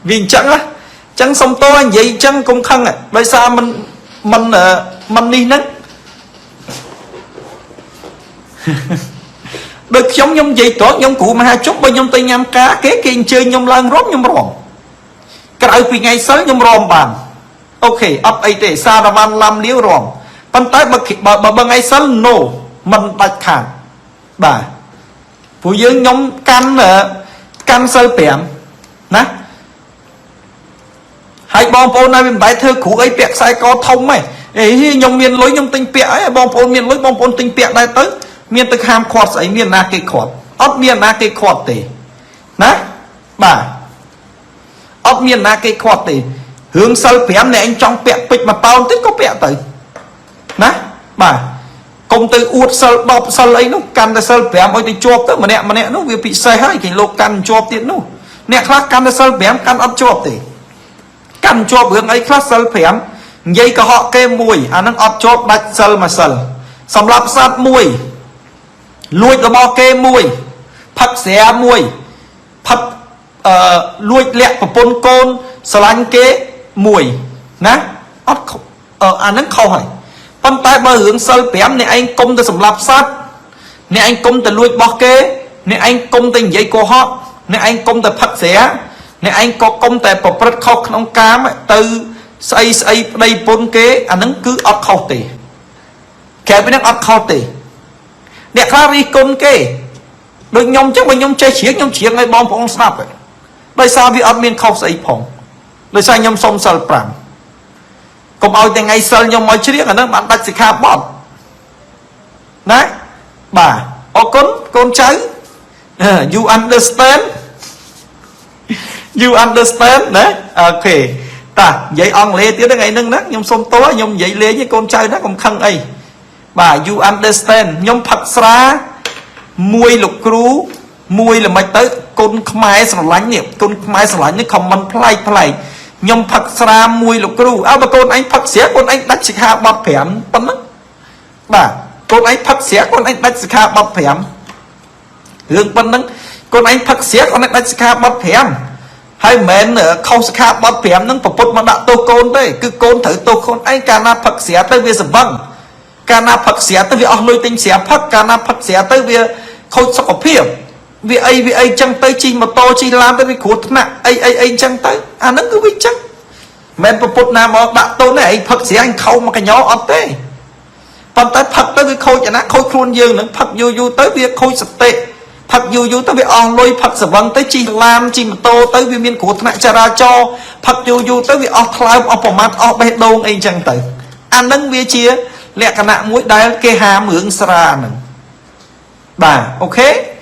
វាអញ្ចឹងណាអញ្ចឹងសុំតនិយាយអញ្ចឹងកុំខឹងដោយសារមិនមិនមិននេះហ្នឹងដូចខ្ញុំខ្ញុំនិយាយត្រង់ខ្ញុំគ្រូមហាជុំបើខ្ញុំទៅញ៉ាំការគេគេអញ្ជើញខ្ញុំឡើងរំខ្ញុំរំក្រៅពីថ្ងៃសិលខ្ញុំរំបាន OK អត់អីទេសារវ៉ាន់ឡាំលាវរំប៉ុន្តែបើបើថ្ងៃសិល no មិនដាច់ខាតបាទព្រោះយើងខ្ញុំកាន់កាន់សិល5ណាហើយបងប្អូនណាវាមិនដែលធ្វើគ្រូអីពាក់ខ្សែកធំហ៎អេខ្ញុំមានលុយខ្ញុំទិញពាក់អីបងប្អូនមានលុយបងប្អូនទិញពាក់ដែរទៅមានទៅខាមខាត់ស្អីមានណាគេខាត់អត់មានណាគេខាត់ទេណាបាទអត់មានណាគេខាត់ទេរឿងសិល5អ្នកឯងចង់ពាក់ពេជ្រមួយតោនទៀតក៏ពាក់ទៅណាបាទកុំទៅអួតសិល10សិលអីនោះកាន់តែសិល5ឲ្យទៅជាប់ទៅម្នាក់ម្នាក់នោះវាពិសេសហើយគេលោកកាន់ជាប់ទៀតនោះអ្នកខ្លះកាន់តែសិល5កាន់អត់ជាប់ទេកាន់ជាប់រឿងអីខ្លះសិល5និយាយកុហកគេមួយអានឹងអត់ជាប់ដាច់សិលមួយសិលសម្រាប់សត្វមួយលួចរបស់គេមួយផឹកស្រាមួយផឹកអឺលួចលាក់ប្រពន្ធកូនស្រឡាញ់គេមួយណាអត់អានឹងខុសហើយប៉ុន្តែបើរឿងសិល5អ្នកឯងគុំទៅសម្លាប់សត្វអ្នកឯងគុំទៅលួចរបស់គេអ្នកឯងគុំទៅនិយាយកុហកអ្នកឯងគុំទៅផឹកស្រាអ្នកឯងក៏គុំតែប្រព្រឹត្តខុសក្នុងកាមទៅស្អីស្អីប្តីប្រពន្ធគេអានឹងគឺអត់ខុសទេក្រៅពីនឹងអត់ខុសទេអ្នកខ្លះរិះគន់គេដូចខ្ញុំចឹងបើខ្ញុំចេះច្រៀងខ្ញុំច្រៀងឲ្យបងប្អូនស្ដាប់ដោយសារវាអត់មានខុសស្អីផងដោយសារខ្ញុំសុំសិល5កុំឲ្យថ្ងៃសិលខ្ញុំមកច្រៀងអានឹងបានដាច់សិក្ខាបទណាបាទអរគុណកូនចៅ you understand you understand ណា OK តានិយាយអង់គ្លេសទៀតថ្ងៃហ្នឹងណាខ្ញុំសុំទោសខ្ញុំនិយាយលេងឯងកូនចៅណាកុំខឹងអីបាទ you understand ខ្ញុំផឹកស្រាមួយលោកគ្រូមួយល្មិចទៅគុណខ្មែរស្រឡាញ់នេះគុណខ្មែរស្រឡាញ់នេះ comment ប្លែកប្លែកខ្ញុំផឹកស្រាមួយលោកគ្រូអើបើកូនឯងផឹកស្រាកូនឯងដាច់សិក្ខាបទ5ប៉ុណ្ណឹងបាទកូនឯងផឹកស្រាកូនឯងដាច់សិក្ខាបទ5រឿងប៉ុណ្ណឹងកូនឯងផឹកស្រាកូនឯងដាច់សិក្ខាបទ5ហើយមិនមែនខុសសិក្ខាបទ5ហ្នឹងប្រពុតមកដាក់ទោសកូនទេគឺកូនត្រូវទោសខ្លួនឯងកាលណាផឹកស្រាទៅវាសម្វឹងកាលណាផឹកស្រាទៅវាអស់លុយទិញស្រាផឹកកាលណាផឹកស្រាទៅវាខូចសុខភាពវាអីវាអីចឹងទៅជិះម៉ូតូជិះឡានទៅវាគ្រោះថ្នាក់អីអីអីចឹងទៅអាហ្នឹងគឺវាចឹងមិនប្រពុតណាមកដាក់ទោសនេះអីផឹកស្រាអញខោមកកញ្ញោអត់ទេប៉ុន្តែផឹកទៅវាខូចអាណាខូចខ្លួនយើងនឹងផឹកយូរយូរទៅវាខូចសតិផឹកយូរយូរទៅវាអស់លុយផឹកសវឹងទៅជិះឡានជិះម៉ូតូទៅវាមានគ្រោះថ្នាក់ចរាចរណ៍ផឹកយូរយូរទៅវាអស់ថ្លើមអស់ប្រមាថអស់បេះដូងអីចឹងទៅអានឹងវាជាលក្ខណៈមួយដែលគេហាមរឿងស្រាហ្នឹងបាទ OK។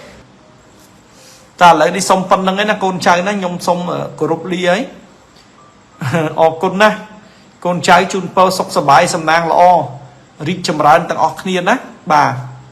តែឥឡូវនេះសុំប៉ុណ្្នឹងឯណាកូនចៅណាខ្ញុំសុំគោរពលាហើយអរគុណណាស់កូនចៅជូនពរសុខសប្បាយសំណាងល្អរីកចម្រើនទាំងអស់គ្នាណាបាទ។